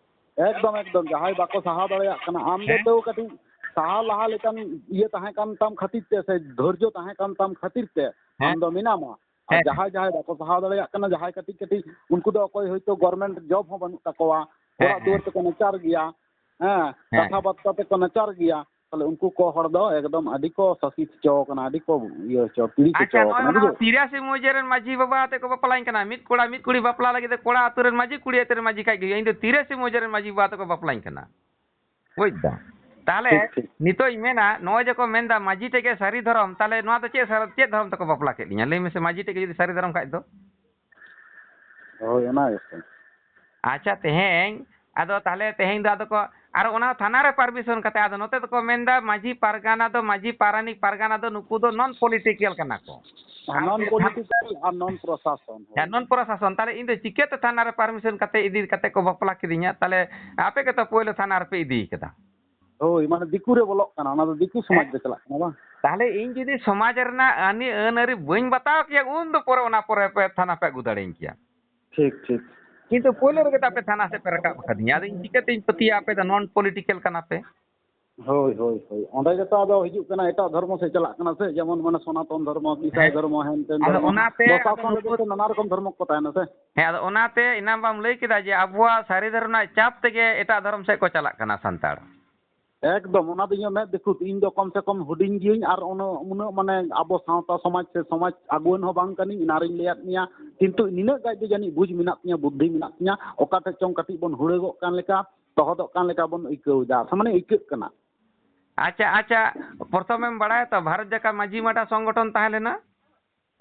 ᱮᱠᱫᱚᱢ, ᱮᱠᱫᱚᱢ, ᱡᱟᱦᱟᱸᱭ ᱵᱟᱠᱚ ᱥᱟᱦᱟᱣ ᱫᱟᱲᱮᱭᱟᱜ ᱠᱟᱱᱟ, ᱟᱢ ᱫᱚ ᱦᱮᱸ᱾ ᱛᱟᱹᱣ ᱠᱟᱹᱴᱤᱡ ᱥᱟᱦᱟᱣ ᱞᱟᱦᱟ ᱞᱮᱠᱟᱱ ᱤᱭᱟᱹ ᱛᱟᱦᱮᱸ ᱠᱟᱱ ᱛᱟᱢ ᱠᱷᱟᱹᱛᱤᱨ ᱛᱮ ᱥᱮ ᱫᱷᱳᱨᱡᱚ ᱛᱟᱦᱮᱸ ᱠᱟᱱ ᱛᱟᱢ ᱠᱷᱟᱹᱛᱤᱨ ᱛᱮ ᱦᱮᱸ᱾ ᱟᱢ ᱫᱚ ᱢᱮᱱᱟᱢᱟ᱾ ᱟᱨ ᱦᱮᱸ᱾ ᱡᱟᱦᱟᱸᱭ, ᱡᱟᱦᱟᱸᱭ ᱵᱟᱠᱚ ᱥᱟᱦᱟᱣ ᱫᱟᱲᱮᱭᱟᱜ ᱠᱟᱱᱟ, ᱡᱟᱦᱟᱸᱭ ᱠᱟᱹᱴᱤᱡ ᱠᱟᱹᱴᱤᱡ, ᱩᱱᱠᱩ ᱫᱚ ᱚᱠᱚᱭ ᱦᱚᱭᱛᱳ ᱜᱚᱵᱷᱚᱨᱱᱢᱮᱱᱴ ᱡᱚᱵ ᱦᱚᱸ ᱵᱟᱹᱱᱩᱜ ᱛᱟᱠᱚᱣᱟ, ᱦᱮᱸ, ᱚᱲᱟᱜ ᱫᱩᱣᱟᱹᱨ ᱦᱮᱸ᱾ ᱛᱮᱠᱚ ᱱᱟᱪᱟᱨ ᱜᱮᱭᱟ, ᱦᱮᱸ, ᱦᱮᱸ᱾ ᱠᱟᱛᱷᱟ ᱵᱟᱨᱛᱟ ᱛᱮᱠᱚ ᱱᱟᱪᱟᱨ ᱜᱮᱭᱟ, ᱛᱟᱦᱞᱮ ᱩᱱᱠᱩ ᱠᱚ ᱦᱚᱲ ᱫᱚ ᱮᱠᱫᱚᱢ ᱟᱹᱰᱤ ᱠᱚ ᱥᱟᱥᱤᱛ ᱦᱚᱪᱚ ᱠᱟᱱᱟ, ᱟᱹᱰᱤ ᱠᱚ ᱤᱭᱟᱹ ᱦᱚᱪᱚ, ᱯᱤᱲᱤᱛ ᱟᱪᱪᱷᱟ, ᱦᱚᱪᱚ ᱱᱚᱜᱼᱚᱭ ᱠᱟᱱᱟ, ᱱᱚᱣᱟ ᱵᱩᱡᱷᱟᱹᱣ? ᱛᱤᱨᱟᱥᱤ ᱢᱚᱣᱡᱟ ᱨᱮᱱ ᱢᱟᱹᱡᱷᱤ ᱵᱟᱵᱟ ᱟᱛᱮ ᱠᱚ ᱵᱟᱯᱞᱟᱧ ᱠᱟᱱᱟ, ᱢᱤᱫ ᱠᱚᱲᱟ ᱢᱤᱫ ᱠᱩᱲᱤ ᱵᱟᱯᱞᱟ ᱞᱟᱹᱜᱤᱫ ᱛᱮ ᱠᱚᱲᱟ ᱟᱹᱛᱩ ᱨᱮᱱ ᱢᱟᱹᱡᱷᱤ, ᱠᱩᱲᱤ ᱟᱹᱛᱩ ᱨᱮᱱ ᱢᱟᱹᱡᱷᱤ ᱠᱷᱟᱡ ᱜᱮ ᱦᱩᱭᱩᱜᱼᱟ, ᱤᱧ ᱫᱚ ᱛᱤᱨᱟᱥᱤ ᱢᱚᱣᱡᱟ ᱨᱮᱱ ᱢᱟᱹᱡᱷᱤ ᱵᱟᱵᱟ ᱟᱛᱮ ᱠᱚ ᱵᱟᱯᱞᱟᱧ ᱠᱟᱱᱟ᱾ ᱵᱩᱡᱽ ᱫᱟ? ᱛᱟᱦᱞᱮ ᱴᱷᱤᱠ, ᱴᱷᱤᱠ᱾ ᱱᱤᱛᱚᱜ ᱤᱧ ᱢᱮᱱᱟ, ᱱᱚᱜᱼᱚᱭ ᱡᱮ ᱠᱚ ᱢᱮᱱᱫᱟ ᱢᱟᱹᱡᱷᱤ ᱴᱷᱮᱡ ᱜᱮ ᱥᱟᱹᱨᱤ ᱫᱷᱚᱨᱚᱢ, ᱛᱟᱦᱞᱮ ᱱᱚᱣᱟ ᱫᱚ ᱪᱮᱫ ᱥᱟᱨ-, ᱪᱮᱫ ᱫᱷᱚᱨᱚᱢ ᱛᱮᱠᱚ ᱵᱟᱯᱞᱟ ᱠᱮᱫ ᱞᱤᱧᱟ? ᱞᱟᱹᱭ ᱢᱮᱥᱮ, ᱢᱟᱹᱡᱷᱤ ᱴᱷᱮᱡ ᱜᱮ ᱡᱩᱫᱤ ᱥᱟᱹᱨᱤ ᱫᱷᱚᱨᱚᱢ ᱠᱷᱟᱡ ᱫᱚ? ᱦᱳᱭ, ᱚᱱᱟ ᱜᱮᱥᱮ᱾ ᱟᱪᱪᱷᱟ, ᱛᱮᱦᱮᱧ, ᱟᱫᱚ ᱛᱟᱦᱞᱮ ᱛᱮᱦᱮᱧ ᱫᱚ ᱟᱫᱚ ᱠᱚ, ᱟᱨ ᱚᱱᱟ ᱛᱷᱟᱱᱟ ᱨᱮ ᱯᱟᱨᱢᱤᱥᱚᱱ ᱠᱟᱛᱮ, ᱟᱫᱚ ᱱᱚᱛᱮ ᱫᱚᱠᱚ ᱢᱮᱱᱫᱟ ᱢᱟᱹᱡᱷᱤ ᱯᱟᱨᱜᱟᱱᱟ ᱫᱚ, ᱢᱟᱹᱡᱷᱤ ᱯᱟᱨᱟᱱᱤᱠ ᱯᱟᱨᱜᱟᱱᱟ ᱫᱚ ᱱᱩᱠᱩ ᱫᱚ ᱱᱚᱱ ᱯᱚᱞᱤᱴᱤᱠᱮᱞ ᱠᱟᱱᱟ ᱠᱚ᱾ ᱟᱨ ᱱᱚᱱ ᱯᱚᱞᱤᱴᱤᱠᱟᱞ ᱟᱨ ᱱᱚᱱ ᱯᱨᱚᱥᱟᱥᱚᱱ, ᱦᱳᱭ᱾ ᱦᱮᱸ, ᱱᱚᱱ ᱯᱨᱚᱥᱟᱥᱚᱱ᱾ ᱛᱟᱦᱞᱮ ᱤᱧ ᱫᱚ ᱪᱤᱠᱟᱹᱛᱮ ᱛᱷᱟᱱᱟ ᱨᱮ ᱯᱟᱨᱢᱤᱥᱚᱱ ᱠᱟᱛᱮ ᱤᱫᱤ ᱠᱟᱛᱮ ᱠᱚ ᱵᱟᱯᱞᱟ ᱠᱤᱫᱤᱧᱟ? ᱛᱟᱦᱞᱮ ᱟᱯᱮ ᱜᱮᱛᱚ ᱯᱳᱭᱞᱳ ᱛᱷᱟᱱᱟ ᱨᱮᱯᱮ ᱤᱫᱤ ᱠᱟᱫᱟ᱾ ᱦᱳᱭ, ᱢᱟᱱᱮ ᱫᱤᱠᱩ ᱨᱮ ᱵᱚᱞᱚᱜ ᱠᱟᱱᱟ, ᱚᱱᱟ ᱫᱚ ᱫᱤᱠᱩ ᱥᱚᱢᱟᱡᱽ ᱦᱮᱸ᱾ ᱨᱮ ᱪᱟᱞᱟᱜ ᱠᱟᱱᱟ, ᱵᱟᱝ? ᱛᱟᱦᱞᱮ ᱤᱧ ᱡᱩᱫᱤ ᱥᱚᱢᱟᱡᱽ ᱨᱮᱱᱟᱜ ᱟᱹᱱᱤ ᱟᱹᱱ ᱟᱹᱨᱤ ᱵᱟᱹᱧ ᱵᱟᱛᱟᱣ ᱠᱮᱭᱟ, ᱩᱱ ᱫᱚ ᱯᱚᱨᱮ ᱚᱱᱟ ᱯᱚᱨᱮ ᱯᱮ ᱛᱷᱟᱱᱟ ᱯᱮ ᱟᱹᱜᱩ ᱫᱟᱲᱮᱭᱟᱹᱧ ᱠᱮᱭᱟ᱾ ᱴᱷᱤᱠ, ᱴᱷᱤᱠ᱾ ᱠᱤᱱᱛᱩ ᱯᱳᱭᱞᱳ ᱨᱮᱜᱮ ᱛᱚ ᱟᱯᱮ ᱛᱷᱟᱱᱟ ᱥᱮᱫ ᱯᱮ ᱨᱟᱠᱟᱵ ᱟᱠᱟᱫᱤᱧᱟ, ᱟᱫᱚ ᱤᱧ ᱪᱤᱠᱟᱹᱛᱤᱧ ᱯᱟᱹᱛᱭᱟᱹᱜᱼᱟ ᱟᱯᱮ ᱫᱚ ᱱᱚᱱ ᱯᱚᱞᱤᱴᱤᱠᱟᱞ ᱠᱟᱱᱟ ᱯᱮ? ᱦᱳᱭ, ᱦᱳᱭ, ᱦᱳᱭ᱾ ᱚᱸᱰᱮ ᱜᱮᱛᱚ ᱟᱫᱚ ᱦᱤᱡᱩᱜ ᱠᱟᱱᱟ, ᱮᱴᱟᱜ ᱫᱷᱚᱨᱢᱚ ᱥᱮᱫ ᱪᱟᱞᱟᱜ ᱠᱟᱱᱟ ᱥᱮ, ᱡᱮᱢᱚᱱ ᱢᱟᱱᱮ ᱥᱚᱱᱟᱛᱚᱱ ᱫᱷᱚᱨᱢᱚ, ᱤᱥᱟᱭ ᱦᱮᱸ᱾ ᱫᱷᱚᱨᱢᱚ, ᱦᱮᱱ ᱛᱮᱱ ᱟᱫᱚ ᱫᱷᱚᱨᱢᱚ᱾ ᱚᱱᱟᱛᱮ ᱟᱫᱚ ᱯᱨᱚᱥᱟᱥᱚᱱ ᱨᱮᱫᱚ ᱱᱩᱠᱩ ᱥᱮ ᱱᱟᱱᱟ ᱨᱚᱠᱚᱢ ᱫᱷᱚᱨᱢᱚ ᱠᱚ ᱛᱟᱦᱮᱱᱟ ᱥᱮ᱾ ᱦᱮᱸ, ᱟᱫᱚ ᱚᱱᱟᱛᱮ ᱮᱱᱟᱝ ᱵᱟᱢ ᱞᱟᱹᱭ ᱠᱮᱫᱟ ᱡᱮ ᱟᱵᱚᱣᱟᱜ ᱥᱟᱹᱨᱤ ᱫᱷᱚᱨᱚᱢ ᱨᱮᱱᱟᱜ ᱪᱟᱯ ᱛᱮᱜᱮ ᱮᱴᱟᱜ ᱫᱷᱚᱨᱚᱢ ᱥᱮᱫ ᱠᱚ ᱪᱟᱞᱟᱜ ᱠᱟᱱᱟ ᱥᱟᱱᱛᱟᱲ᱾ ᱮᱠᱫᱚᱢ, ᱚᱱᱟ ᱫᱚ ᱤᱧᱟᱹᱜ ᱢᱮᱫ ᱫᱤᱠᱷᱩᱛ᱾ ᱤᱧ ᱫᱚ ᱠᱚᱢ ᱥᱮ ᱠᱚᱢ ᱦᱩᱰᱤᱧ ᱜᱤᱭᱟᱹᱧ, ᱟᱨ ᱩᱱᱟᱹᱜ, ᱩᱱᱟᱹᱜ ᱢᱟᱱᱮ ᱟᱵᱚ ᱥᱟᱶᱛᱟ ᱥᱚᱢᱟᱡᱽ ᱥᱮ ᱥᱚᱢᱟᱡᱽ ᱟᱹᱜᱩᱣᱟᱹᱱ ᱦᱚᱸ ᱵᱟᱝ ᱠᱟᱹᱱᱟᱹᱧ᱾ ᱮᱱᱟᱨᱤᱧ ᱞᱟᱹᱭᱟᱫ ᱢᱮᱭᱟ, ᱠᱤᱱᱛᱩ ᱱᱤᱱᱟᱹᱜ ᱜᱟᱡ ᱫᱚ ᱡᱟᱹᱱᱤᱡ ᱵᱩᱡᱽ ᱢᱮᱱᱟᱜ ᱛᱤᱧᱟ, ᱵᱩᱫᱽᱫᱷᱤ ᱢᱮᱱᱟᱜ ᱛᱤᱧᱟ, ᱚᱠᱟ ᱴᱷᱮᱡ ᱪᱚᱝ ᱠᱟᱹᱴᱤᱡ ᱵᱚᱱ ᱦᱩᱲᱟᱹᱜᱚᱜ ᱠᱟᱱ ᱞᱮᱠᱟ, ᱛᱚᱦᱚᱫᱚᱜ ᱠᱟᱱ ᱞᱮᱠᱟ ᱵᱚᱱ ᱟᱹᱭᱠᱟᱹᱣ ᱮᱫᱟ, ᱥᱮ ᱢᱟᱱᱮ ᱟᱹᱭᱠᱟᱹᱜ ᱠᱟᱱᱟ᱾ ᱟᱪᱪᱷᱟ, ᱟᱪᱪᱷᱟ, ᱯᱨᱚᱛᱷᱚᱢᱮᱢ ᱵᱟᱲᱟᱭᱟ ᱛᱚ, ᱵᱷᱟᱨᱚᱛ ᱡᱟᱠᱟᱛ ᱢᱟᱹᱡᱷᱤ ᱢᱟᱰᱣᱟ ᱥᱚᱝᱜᱚᱴᱷᱚᱱ ᱛᱟᱦᱮᱸ ᱞᱮᱱᱟ?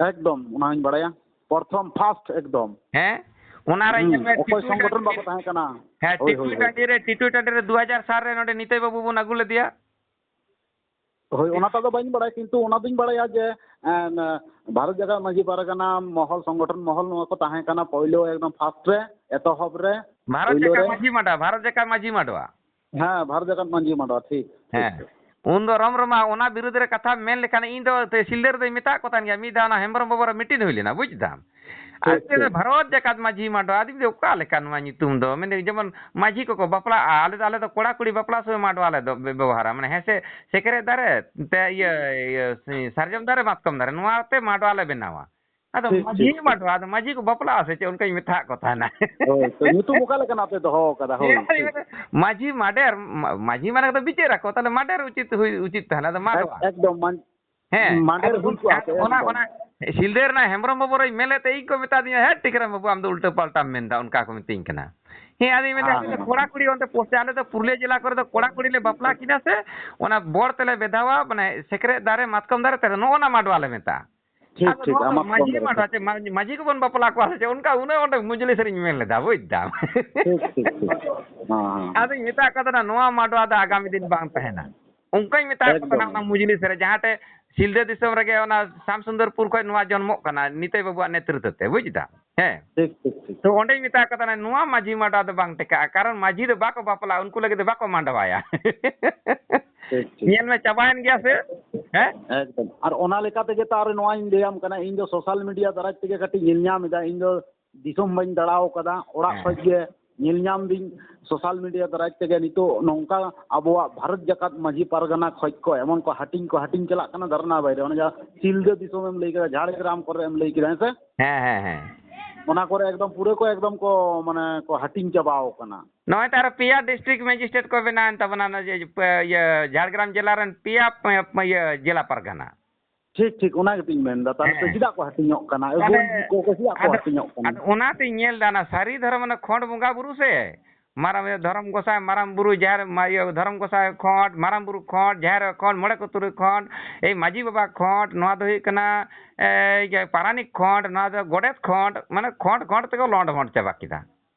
ᱮᱠᱫᱚᱢ, ᱚᱱᱟ ᱦᱚᱸᱧ ᱵᱟᱲᱟᱭᱟ, ᱯᱨᱚᱛᱷᱚᱢ, ᱯᱷᱟᱥᱴ ᱮᱠᱫᱚᱢ᱾ ᱦᱮᱸ, ᱚᱱᱟᱨᱮ ᱦᱩᱸ, ᱧᱮᱞ ᱢᱮ, ᱚᱠᱚᱭ ᱴᱤᱴᱩ ᱥᱚᱝᱜᱚᱴᱷᱚᱱ ᱵᱟᱠᱚ ᱴᱟᱺᱰᱤ, ᱛᱟᱦᱮᱸ ᱠᱟᱱᱟ᱾ ᱦᱮᱸ, ᱦᱳᱭ, ᱦᱳᱭ, ᱴᱤᱴᱩ ᱦᱳᱭ᱾ ᱴᱟᱺᱰᱤ ᱨᱮ, ᱴᱤᱴᱩ ᱴᱟᱺᱰᱤ ᱨᱮ ᱫᱩ ᱦᱟᱡᱟᱨ ᱥᱟᱞ ᱨᱮ ᱱᱚᱰᱮ ᱱᱤᱛᱟᱹᱭ ᱵᱟᱹᱵᱩ ᱵᱚᱱ ᱟᱹᱜᱩ ᱞᱮᱫᱮᱭᱟ᱾ ᱦᱳᱭ, ᱚᱱᱟᱴᱟᱜ ᱫᱚ ᱵᱟᱹᱧ ᱵᱟᱲᱟᱭᱟ, ᱠᱤᱱᱛᱩ ᱚᱱᱟ ᱫᱚᱧ ᱵᱟᱲᱟᱭᱟ ᱡᱮ, ᱮᱸ, ᱵᱷᱟᱨᱚᱛ ᱡᱟᱠᱟᱛ ᱢᱟᱹᱡᱷᱤ ᱯᱟᱨᱜᱟᱱᱟ ᱢᱚᱦᱚᱞ, ᱥᱚᱝᱜᱚᱴᱷᱚᱱ ᱢᱚᱦᱚᱞ, ᱱᱚᱣᱟ ᱠᱚ ᱛᱟᱦᱮᱸ ᱠᱟᱱᱟ ᱯᱳᱭᱞᱳ ᱮᱠᱫᱚᱢ ᱯᱷᱟᱥᱴ ᱨᱮ, ᱮᱛᱚᱦᱚᱵ ᱨᱮ, ᱵᱷᱟᱨᱚᱛ ᱯᱳᱭᱞᱳ ᱡᱟᱠᱟᱛ ᱨᱮ᱾ ᱢᱟᱹᱡᱷᱤ ᱢᱟᱰᱣᱟ, ᱵᱷᱟᱨᱚᱛ ᱡᱟᱠᱟᱛ ᱢᱟᱹᱡᱷᱤ ᱢᱟᱰᱣᱟ᱾ ᱦᱮᱸ, ᱵᱷᱟᱨᱚᱛ ᱡᱟᱠᱟᱛ ᱢᱟᱹᱡᱷᱤ ᱢᱟᱰᱣᱟ, ᱴᱷᱤᱠ, ᱴᱷᱤᱠ, ᱦᱮᱸ᱾ ᱴᱷᱤᱠ᱾ ᱩᱱ ᱫᱚ ᱨᱚᱢ ᱨᱚᱢᱟ ᱚᱱᱟ ᱵᱤᱨᱩᱫᱽ ᱨᱮ ᱠᱟᱛᱷᱟ ᱢᱮᱱ ᱞᱮᱠᱷᱟᱱ, ᱤᱧ ᱫᱚ ᱛᱮ ᱥᱤᱞᱫᱟᱹ ᱨᱮᱫᱚᱧ ᱢᱮᱛᱟᱜ ᱠᱚ ᱛᱟᱦᱮᱱ ᱜᱮᱭᱟ, ᱢᱤᱫ ᱫᱷᱟᱣ ᱚᱱᱟ ᱦᱮᱢᱵᱨᱚᱢ ᱵᱟᱵᱟ ᱨᱮ ᱢᱤᱴᱤᱝ ᱦᱩᱭ ᱞᱮᱱᱟ, ᱵᱩᱡᱽ ᱫᱟᱢ᱾ ᱟᱨ ᱴᱷᱤᱠ, ᱪᱮᱫ ᱴᱷᱤᱠ᱾ ᱵᱷᱟᱨᱚᱛ ᱡᱟᱠᱟᱛ ᱢᱟᱹᱡᱷᱤ ᱢᱟᱰᱣᱟ, ᱟᱫᱚᱧ ᱢᱮᱱᱫᱟ, ᱚᱠᱟ ᱞᱮᱠᱟᱱ ᱱᱚᱣᱟ ᱧᱩᱛᱩᱢ ᱫᱚ? ᱢᱮᱱᱫᱟᱹᱧ, ᱡᱮᱢᱚᱱ ᱢᱟᱹᱡᱷᱤ ᱠᱚᱠᱚ ᱵᱟᱯᱞᱟᱜᱼᱟ, ᱟᱞᱮ ᱫᱚ, ᱟᱞᱮ ᱫᱚ ᱠᱚᱲᱟ ᱠᱩᱲᱤ ᱵᱟᱯᱞᱟ ᱥᱚᱢᱚᱭ ᱢᱟᱰᱣᱟ ᱞᱮ ᱫᱚ ᱵᱮ-, ᱵᱮᱵᱚᱦᱟᱨᱟ, ᱢᱟᱱᱮ ᱦᱮᱸᱥᱮ, ᱥᱮᱠᱨᱮᱡ ᱫᱟᱨᱮ ᱛᱮ ᱤᱭᱟᱹ, ᱤᱭᱟᱹ, ᱥᱟᱨᱡᱚᱢ ᱫᱟᱨᱮ, ᱢᱟᱛᱠᱚᱢ ᱫᱟᱨᱮ, ᱱᱚᱣᱟ ᱛᱮ ᱢᱟᱰᱣᱟ ᱞᱮ ᱵᱮᱱᱟᱣᱟ᱾ ᱟᱫᱚ ᱴᱷᱤᱠ, ᱢᱟᱹᱡᱷᱤ ᱴᱷᱤᱠ, ᱴᱷᱤᱠ᱾ ᱢᱟᱰᱣᱟ, ᱟᱫᱚ ᱢᱟᱹᱡᱷᱤ ᱠᱚ ᱵᱟᱯᱞᱟᱜᱼᱟ ᱥᱮ ᱪᱮᱫ, ᱚᱱᱠᱟᱧ ᱢᱮᱛᱟᱫ ᱠᱚ ᱛᱟᱦᱮᱱᱟ᱾ ᱦᱳᱭ, ᱛᱚ ᱧᱩᱛᱩᱢ ᱚᱠᱟ ᱞᱮᱠᱟᱱᱟᱜ ᱯᱮ ᱫᱚᱦᱚ ᱟᱠᱟᱫᱟ? ᱦᱳᱭ, ᱦᱮᱸ, ᱴᱷᱤᱠ᱾ ᱢᱟᱹᱡᱷᱤ ᱢᱟᱰᱮᱨ, ᱢᱟ-, ᱢᱟᱹᱡᱷᱤ ᱢᱟᱱᱮ ᱫᱚ ᱵᱤᱪᱟᱹᱨᱟᱠᱚ, ᱛᱟᱦᱞᱮ ᱢᱟᱰᱮᱨ ᱩᱪᱤᱛ ᱦᱩᱭ, ᱩᱪᱤᱛ ᱛᱟᱦᱮᱱᱟ, ᱟᱫᱚ ᱢᱟᱰᱣᱟ᱾ ᱮᱠ-, ᱮᱠᱫᱚᱢ, ᱢᱟᱱ-, ᱦᱮᱸ, ᱢᱟᱰᱮᱨ ᱟᱫᱚ ᱦᱩᱭ ᱠᱚᱜᱼᱟ ᱟᱫᱚ ᱯᱮ, ᱚᱱᱟ, ᱮᱠᱫᱚᱢ᱾ ᱚᱱᱟ ᱥᱤᱞᱫᱟᱹ ᱨᱮᱱᱟᱜ ᱦᱮᱢᱵᱨᱚᱢ ᱵᱟᱵᱩ ᱨᱮᱧ ᱢᱮᱱᱮᱫ ᱛᱮ, ᱤᱧ ᱠᱚ ᱢᱮᱛᱟ ᱫᱤᱧᱟ, "ᱦᱮᱸ, ᱴᱤᱠᱨᱟᱢ ᱵᱟᱹᱵᱩ, ᱟᱢ ᱫᱚ ᱩᱞᱴᱟᱹ ᱯᱟᱞᱴᱟᱢ ᱢᱮᱱᱫᱟ", ᱚᱱᱠᱟ ᱠᱚ ᱢᱤᱛᱟᱹᱧ ᱠᱟᱱᱟ᱾ ᱦᱮᱸ, ᱟᱫᱚᱧ ᱢᱮᱱᱫᱟ, ᱦᱮᱸ, ᱦᱮᱸ᱾ ᱠᱚᱲᱟ ᱠᱩᱲᱤ ᱚᱱᱛᱮ ᱯᱳᱥᱴ ᱨᱮ, ᱟᱞᱮ ᱫᱚ ᱯᱩᱨᱩᱞᱤᱭᱟᱹ ᱡᱮᱞᱟ ᱠᱚᱨᱮ ᱫᱚ ᱠᱚᱲᱟ ᱠᱩᱲᱤ ᱞᱮ ᱵᱟᱯᱞᱟ ᱠᱤᱱᱟ ᱥᱮ, ᱚᱱᱟ ᱵᱚᱲ ᱛᱮᱞᱮ ᱵᱮᱫᱷᱟᱣᱟ, ᱢᱟᱱᱮ ᱥᱮᱠᱨᱮᱡ ᱫᱟᱨᱮ, ᱢᱟᱛᱠᱚᱢ ᱫᱟᱨᱮ ᱛᱮ, ᱱᱚᱜᱼᱚ ᱱᱟ ᱢᱟᱰᱣᱟ ᱞᱮ ᱢᱮᱛᱟᱜᱼᱟ᱾ ᱴᱷᱤᱠ, ᱟᱫᱚ ᱴᱷᱤᱠ, ᱱᱚᱣᱟ ᱫᱚ ᱟᱢᱟᱜ ᱢᱟᱹᱡᱷᱤ ᱠᱚᱢ ᱢᱟᱰᱣᱟ ᱨᱮ᱾ ᱪᱮ ᱢᱟ-, ᱢᱟᱹᱡᱷᱤ ᱠᱚᱵᱚᱱ ᱵᱟᱯᱞᱟ ᱠᱚᱣᱟ ᱥᱮ ᱪᱮᱫ? ᱚᱱᱠᱟ ᱩᱱᱟᱹᱜ ᱚᱸᱰᱮ ᱢᱩᱡᱽᱞᱤᱥ ᱨᱤᱧ ᱢᱮᱱ ᱞᱮᱫᱟ, ᱵᱩᱡᱽ ᱫᱟᱢ᱾ ᱴᱷᱤᱠ, ᱴᱷᱤᱠ, ᱴᱷᱤᱠ᱾ ᱦᱮᱸ, ᱦᱮᱸ᱾ ᱟᱫᱚᱧ ᱢᱮᱛᱟᱜ ᱠᱚ ᱛᱟᱦᱮᱱᱟ, "ᱱᱚᱣᱟ ᱢᱟᱰᱣᱟ ᱫᱚ ᱟᱜᱟᱢᱤ ᱫᱤᱱ ᱵᱟᱝ ᱛᱟᱦᱮᱱᱟ", ᱚᱱᱠᱟᱧ ᱢᱮᱛᱟᱜ ᱠᱚ ᱮᱠᱫᱚᱢ᱾ ᱛᱟᱦᱮᱱᱟ ᱚᱱᱟ ᱢᱩᱡᱽᱞᱤᱥ ᱨᱮ, ᱡᱟᱦᱟᱸ ᱴᱷᱮᱡ ᱥᱤᱞᱫᱟᱹ ᱫᱤᱥᱚᱢ ᱨᱮᱜᱮ ᱚᱱᱟ ᱥᱟᱢ ᱥᱩᱱᱫᱚᱨᱯᱩᱨ ᱠᱷᱚᱡ ᱱᱚᱣᱟ ᱡᱚᱱᱢᱚᱜ ᱠᱟᱱᱟ, ᱱᱤᱛᱟᱹᱭ ᱵᱟᱹᱵᱩᱣᱟᱜ ᱱᱮᱛᱨᱤᱛᱵ ᱛᱮ, ᱵᱩᱡᱽ ᱫᱟᱢ? ᱦᱮᱸ᱾ ᱴᱷᱤᱠ, ᱴᱷᱤᱠ, ᱴᱷᱤᱠ᱾ ᱛᱚ ᱚᱸᱰᱮᱧ ᱢᱮᱛᱟ ᱠᱚ ᱛᱟᱦᱮᱱᱟ, "ᱱᱚᱣᱟ ᱢᱟᱹᱡᱷᱤ ᱢᱟᱰᱣᱟ ᱫᱚ ᱵᱟᱝ ᱴᱮᱠᱟᱜᱼᱟ, ᱠᱟᱨᱚᱱ ᱢᱟᱹᱡᱷᱤ ᱫᱚ ᱵᱟᱠᱚ ᱵᱟᱯᱞᱟᱜᱼᱟ, ᱩᱱᱠᱩ ᱞᱟᱹᱜᱤᱫ ᱫᱚ ᱵᱟᱠᱚ ᱢᱟᱰᱣᱟᱭᱟ᱾" ᱴᱷᱤᱠ, ᱴᱷᱤᱠ᱾ ᱧᱮᱞ ᱢᱮ, ᱪᱟᱵᱟᱭᱮᱱ ᱜᱮᱭᱟ ᱥᱮ? ᱦᱮᱸ? ᱮᱠᱫᱚᱢ᱾ ᱟᱨ ᱚᱱᱟ ᱞᱮᱠᱟ ᱛᱮᱜᱮ ᱛᱚ ᱟᱨ ᱱᱚᱣᱟᱧ ᱞᱟᱹᱭᱟᱢ ᱠᱟᱱᱟ, ᱤᱧ ᱫᱚ ᱥᱳᱥᱟᱞ ᱢᱤᱰᱤᱭᱟ ᱫᱟᱨᱟᱭ ᱛᱮᱜᱮ ᱠᱟᱹᱴᱤᱡ ᱧᱮᱞ ᱧᱟᱢ ᱮᱫᱟ, ᱤᱧ ᱫᱚ ᱫᱤᱥᱚᱢ ᱵᱟᱹᱧ ᱫᱟᱬᱟ ᱟᱠᱟᱫᱟ, ᱚᱲᱟᱜ ᱦᱮᱸ᱾ ᱠᱷᱚᱡ ᱜᱮ ᱧᱮᱞ ᱧᱟᱢ ᱫᱤᱧ ᱥᱳᱥᱟᱞ ᱢᱤᱰᱤᱭᱟ ᱫᱟᱨᱟᱭ ᱛᱮᱜᱮ ᱱᱤᱛᱚᱜ ᱱᱚᱝᱠᱟ ᱟᱵᱚᱣᱟᱜ ᱵᱷᱟᱨᱚᱛ ᱡᱟᱠᱟᱛ ᱢᱟᱹᱡᱷᱤ ᱯᱟᱨᱜᱟᱱᱟ ᱠᱷᱚᱡ ᱠᱚ ᱮᱢᱚᱱ ᱠᱚ ᱦᱟᱹᱴᱤᱧ ᱠᱚ ᱦᱟᱹᱴᱤᱧ ᱪᱟᱞᱟᱜ ᱠᱟᱱᱟ ᱫᱷᱟᱨᱱᱟ ᱵᱟᱭᱨᱮ, ᱚᱱᱮ ᱡᱟᱦᱟᱸ ᱥᱤᱞᱫᱟᱹ ᱫᱤᱥᱚᱢ ᱮᱢ ᱞᱟᱹᱭ ᱠᱮᱫᱟ, ᱡᱷᱟᱲᱜᱨᱟᱢ ᱠᱚᱨᱮ ᱮᱢ ᱞᱟᱹᱭ ᱠᱮᱫᱟ, ᱦᱮᱸ ᱥᱮ? ᱦᱮᱸ, ᱦᱮᱸ, ᱦᱮᱸ᱾ ᱚᱱᱟ ᱠᱚᱨᱮ ᱮᱠᱫᱚᱢ ᱯᱩᱨᱟᱹ ᱠᱚ ᱮᱠᱫᱚᱢ ᱠᱚ ᱢᱟᱱᱮ ᱠᱚ ᱦᱟᱹᱴᱤᱧ ᱪᱟᱵᱟᱣ ᱠᱟᱱᱟ᱾ ᱱᱚᱜᱼᱚᱭ ᱛᱚ ᱟᱨᱚ ᱯᱮᱭᱟ ᱰᱤᱥᱴᱨᱤᱠᱴ ᱢᱮᱡᱤᱥᱴᱨᱮᱴ ᱠᱚ ᱵᱮᱱᱟᱣᱮᱱ ᱛᱟᱵᱚᱱᱟ, ᱚᱱᱟ ᱡᱮ, ᱯᱮ-, ᱤᱭᱟᱹ, ᱡᱷᱟᱲᱜᱨᱟᱢ ᱡᱮᱞᱟ ᱨᱮᱱ ᱯᱮᱭᱟ, ᱯᱮ-, ᱤᱭᱟᱹ, ᱡᱮᱞᱟ ᱯᱟᱨᱜᱟᱱᱟ᱾ ᱴᱷᱤᱠ, ᱴᱷᱤᱠ, ᱚᱱᱟ ᱜᱮᱛᱤᱧ ᱢᱮᱱᱫᱟ᱾ ᱛᱟᱦᱚᱞᱮ ᱛᱚ ᱦᱮᱸ᱾ ᱪᱮᱫᱟᱜ ᱠᱚ ᱦᱟᱹᱴᱤᱧᱚᱜ ᱠᱟᱱᱟ? ᱟᱹᱜᱩᱣᱟᱹᱱ ᱟᱫᱚ, ᱠᱚ ᱪᱮᱫᱟᱜ ᱠᱚ ᱟᱫᱚ, ᱦᱟᱹᱴᱤᱧᱚᱜ ᱠᱟᱱᱟ? ᱟᱫᱚ ᱚᱱᱟᱛᱤᱧ ᱧᱮᱞ ᱮᱫᱟ, ᱚᱱᱟ ᱥᱟᱹᱨᱤ ᱫᱷᱚᱨᱚᱢ, ᱚᱱᱟ ᱠᱷᱚᱸᱰ ᱵᱚᱸᱜᱟ ᱵᱩᱨᱩ ᱥᱮ, ᱢᱟᱨᱟᱝ ᱫᱷᱚᱨᱚᱢ ᱜᱚᱸᱥᱟᱭ, ᱢᱟᱨᱟᱝ ᱵᱩᱨᱩ, ᱡᱟᱦᱮᱨ, ᱢᱟ-, ᱤᱭᱟᱹ, ᱫᱷᱚᱨᱚᱢ ᱜᱚᱸᱥᱟᱭ ᱠᱷᱚᱸᱰ, ᱢᱟᱨᱟᱝ ᱵᱩᱨᱩ ᱠᱷᱚᱸᱰ, ᱡᱟᱦᱮᱨ ᱠᱷᱚᱸᱰ, ᱢᱚᱬᱮ ᱠᱚ ᱛᱩᱨᱩᱭ ᱠᱷᱚᱸᱰ, ᱮᱭ ᱢᱟᱹᱡᱷᱤ ᱵᱟᱵᱟ ᱠᱷᱚᱸᱰ, ᱱᱚᱣᱟ ᱫᱚ ᱦᱩᱭᱩᱜ ᱠᱟᱱᱟ, ᱮ, ᱤᱭᱟᱹ, ᱯᱟᱨᱟᱱᱤᱠ ᱠᱷᱚᱸᱰ, ᱱᱚᱣᱟ ᱫᱚ ᱜᱚᱰᱮᱛ ᱠᱷᱚᱸᱰ, ᱢᱟᱱᱮ ᱠᱷᱚᱸᱰ ᱠᱷᱚᱸᱰ ᱛᱮᱠᱚ ᱞᱚᱸᱰ ᱵᱷᱚᱸᱰ ᱪᱟᱵᱟ ᱠᱮᱫᱟ᱾